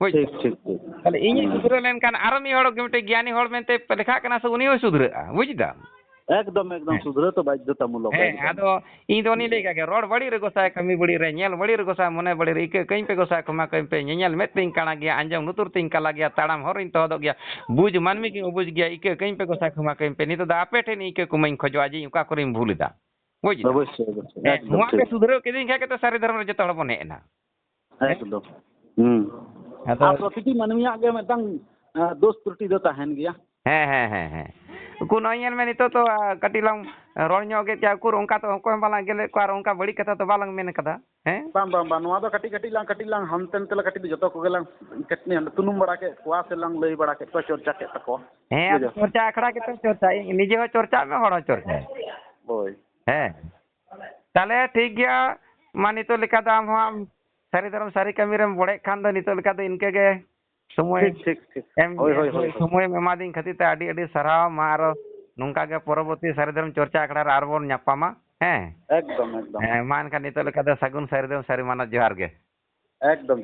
ᱵᱩᱡᱽ ᱴᱷᱤᱠ, ᱫᱟᱢ? ᱴᱷᱤᱠ, ᱴᱷᱤᱠ᱾ ᱛᱟᱦᱞᱮ ᱤᱧᱤᱧ ᱦᱩᱸ᱾ ᱥᱩᱫᱷᱨᱟᱹᱣ ᱞᱮᱱᱠᱷᱟᱱ ᱟᱨᱚ ᱢᱤᱫ ᱦᱚᱲ ᱢᱤᱫᱴᱮᱡ ᱜᱮᱭᱟᱱᱤ ᱦᱚᱲ ᱢᱮᱱᱛᱮ ᱞᱮᱠᱷᱟᱜ ᱠᱟᱱᱟ ᱥᱮ, ᱩᱱᱤ ᱦᱚᱸᱭ ᱥᱩᱫᱷᱨᱟᱹᱜᱼᱟ, ᱵᱩᱡᱽ ᱫᱟᱢ? ᱮᱠᱫᱚᱢ, ᱮᱠᱫᱚᱢ, ᱦᱮᱸ᱾ ᱥᱩᱫᱷᱨᱟᱹᱣ ᱛᱚ ᱵᱟᱫᱽᱫᱷᱚᱛᱟᱢᱩᱞᱚᱠ, ᱦᱮᱸ, ᱮᱠᱫᱚᱢ᱾ ᱟᱫᱚ ᱤᱧ ᱫᱚ ᱩᱱᱤ ᱞᱟᱹᱭ ᱠᱟᱜ ᱜᱮ, "ᱨᱚᱲ ᱵᱟᱹᱲᱤᱡ ᱨᱮ ᱜᱚᱸᱥᱟᱭ, ᱠᱟᱹᱢᱤ ᱵᱟᱹᱲᱤᱡ ᱨᱮ, ᱧᱮᱞ ᱵᱟᱹᱲᱤᱡ ᱨᱮ ᱜᱚᱸᱥᱟᱭ, ᱢᱚᱱᱮ ᱵᱟᱹᱲᱤᱡ ᱨᱮ ᱤᱠᱟᱹ ᱠᱟᱹᱧ ᱯᱮ ᱜᱚᱸᱥᱟᱭ, ᱠᱷᱚᱢᱟ ᱠᱟᱹᱧ ᱯᱮ, ᱧᱮᱧᱮᱞ ᱢᱮᱫ ᱛᱤᱧ ᱠᱟᱬᱟ ᱜᱮᱭᱟ, ᱟᱸᱡᱚᱢ ᱞᱩᱛᱩᱨ ᱛᱤᱧ ᱠᱟᱞᱟ ᱜᱮᱭᱟ, ᱛᱟᱲᱟᱢ ᱦᱚᱨ ᱤᱧ ᱛᱚᱦᱚᱫᱚᱜ ᱜᱮᱭᱟ, ᱵᱩᱡᱽ ᱢᱟᱹᱱᱢᱤ ᱜᱤᱧ ᱩᱵᱩᱡᱽ ᱜᱮᱭᱟ, ᱤᱠᱟᱹ ᱠᱟᱹᱧ ᱯᱮ ᱜᱚᱸᱥᱟᱭ, ᱠᱷᱚᱢᱟ ᱠᱟᱹᱧ ᱯᱮ, ᱱᱤᱛᱚᱜ ᱫᱚ ᱟᱯᱮ ᱴᱷᱮᱱ ᱤᱠᱟᱹ ᱠᱚᱢᱟᱧ ᱠᱷᱚᱡᱚᱜᱼᱟ ᱡᱮ ᱤᱧ ᱚᱠᱟ ᱠᱚᱨᱮᱧ ᱵᱷᱩᱞ ᱮᱫᱟ᱾" ᱵᱩᱡᱽ ᱮᱫᱟ? ᱚᱵᱚᱥᱥᱳᱭ, ᱚᱵᱚᱥᱥᱳᱭ, ᱦᱮᱸ, ᱮᱠᱫᱚᱢ ᱱᱚᱣᱟ ᱯᱮ ᱴᱷᱤᱠ᱾ ᱥᱩᱫᱷᱨᱟᱹᱣ ᱠᱤᱫᱤᱧ ᱠᱷᱟᱡ ᱜᱮᱛᱚ ᱥᱟᱹᱨᱤ ᱫᱷᱚᱨᱚᱢ ᱨᱮ ᱡᱚᱛᱚ ᱦᱚᱲ ᱵᱚᱱ ᱦᱮᱡ ᱮᱱᱟ᱾ ᱮᱠᱫᱚᱢ᱾ ᱦᱩᱸ᱾ ᱟᱫᱚ ᱟᱨ ᱯᱨᱚᱛᱤᱴᱤ ᱢᱟᱹᱱᱢᱤᱭᱟᱜ ᱜᱮ ᱢᱤᱫᱴᱟᱝ, ᱟ, ᱫᱳᱥ ᱛᱨᱩᱴᱤ ᱫᱚ ᱛᱟᱦᱮᱱ ᱜᱮᱭᱟ᱾ ᱦᱮᱸ, ᱦᱮᱸ, ᱦᱮᱸ, ᱦᱮᱸ᱾ ᱩᱠᱩᱨ ᱱᱚᱜᱼᱚᱭ ᱧᱮᱞ ᱢᱮ, ᱱᱤᱛᱚᱜ ᱛᱚ, ᱟ, ᱠᱟᱹᱴᱤᱡ ᱞᱟᱝ ᱨᱚᱲ ᱧᱚᱜ ᱠᱮᱫ ᱜᱮᱭᱟ, ᱩᱠᱩᱨ ᱚᱱᱠᱟ ᱛᱚ ᱚᱠᱚᱭ ᱦᱚᱸ ᱵᱟᱞᱟᱝ ᱮᱜᱮᱨ ᱞᱮᱫ ᱠᱚᱣᱟ ᱟᱨ ᱚᱱᱠᱟ ᱵᱟᱹᱲᱤᱡ ᱠᱟᱛᱷᱟ ᱛᱚ ᱵᱟᱞᱟᱝ ᱢᱮᱱ ᱠᱟᱫᱟ, ᱦᱮᱸ? ᱵᱟᱝ, ᱵᱟᱝ, ᱵᱟᱝ, ᱱᱚᱣᱟ ᱫᱚ ᱠᱟᱹᱴᱤᱡ, ᱠᱟᱹᱴᱤᱡ ᱞᱟᱝ, ᱠᱟᱹᱴᱤᱡ ᱞᱟᱝ ᱦᱟᱱᱛᱮ ᱱᱟᱛᱮ ᱞᱟᱝ ᱠᱟᱹᱴᱤᱡ ᱫᱚ ᱡᱚᱛᱚ ᱠᱚᱜᱮ ᱞᱟᱝ ᱠᱟᱹᱴᱤᱡ ᱞᱟᱝ ᱞᱟᱹᱭ ᱵᱟᱲᱟ ᱠᱮᱫ ᱠᱚᱣᱟ, ᱪᱚᱨᱪᱟ ᱠᱮᱫ ᱛᱟᱠᱚᱣᱟ᱾ ᱦᱮᱸ, ᱟᱫᱚ ᱵᱩᱡᱷᱟᱹᱣ? ᱪᱚᱨᱪᱟ ᱟᱠᱷᱲᱟ ᱜᱮᱛᱚ ᱪᱚᱨᱪᱟ, ᱤᱧ ᱱᱤᱡᱮ ᱦᱚᱸ ᱪᱚᱨᱪᱟᱜ ᱢᱮ, ᱦᱚᱲ ᱦᱚᱸ ᱪᱚᱨᱪᱟᱭ᱾ ᱦᱳᱭ᱾ ᱦᱮᱸ᱾ ᱛᱟᱦᱞᱮ ᱴᱷᱤᱠ ᱜᱮᱭᱟ, ᱢᱟ ᱱᱤᱛᱚᱜ ᱞᱮᱠᱟ ᱫᱚ ᱟᱢ ᱦᱚᱸ ᱟᱢ ᱥᱟᱹᱨᱤ ᱫᱷᱚᱨᱚᱢ ᱥᱟᱹᱨᱤ ᱠᱟᱹᱢᱤ ᱨᱮᱢ ᱵᱚᱲᱮᱜ ᱠᱷᱟᱱ ᱫᱚ ᱱᱤᱛᱚᱜ ᱞᱮᱠᱟ ᱫᱚ ᱤᱱᱠᱟᱹ ᱜᱮ ᱥᱚᱢᱚᱭ ᱴᱷᱤᱠ, ᱴᱷᱤᱠ, ᱴᱷᱤᱠ᱾ ᱮᱢ, ᱦᱳᱭ, ᱦᱳᱭ, ᱦᱳᱭ, ᱦᱳᱭ᱾ ᱥᱚᱢᱚᱭᱮᱢ ᱮᱢᱟᱫᱤᱧ ᱠᱷᱟᱹᱛᱤᱨ ᱛᱮ ᱟᱹᱰᱤ ᱟᱹᱰᱤ ᱥᱟᱨᱦᱟᱣ᱾ ᱢᱟ ᱟᱨᱚ ᱱᱚᱝᱠᱟ ᱜᱮ ᱯᱚᱨᱚᱵᱚᱨᱛᱤ ᱥᱟᱹᱨᱤ ᱫᱷᱚᱨᱚᱢ ᱪᱚᱨᱪᱟ ᱟᱠᱷᱲᱟ ᱨᱮ ᱟᱨᱚ ᱵᱚᱱ ᱧᱟᱯᱟᱢᱟ᱾ ᱦᱮᱸ? ᱮᱠᱫᱚᱢ, ᱮᱠᱫᱚᱢ᱾ ᱦᱮᱸ, ᱢᱟ ᱮᱱᱠᱷᱟᱱ ᱱᱤᱛᱚᱜ ᱞᱮᱠᱟ ᱫᱚ ᱥᱟᱹᱜᱩᱱ ᱥᱟᱹᱨᱤ ᱫᱷᱚᱨᱚᱢ ᱥᱟᱹᱨᱤ ᱢᱟᱱᱚᱛ ᱡᱚᱦᱟᱨ ᱜᱮ᱾ ᱮᱠᱫᱚᱢ᱾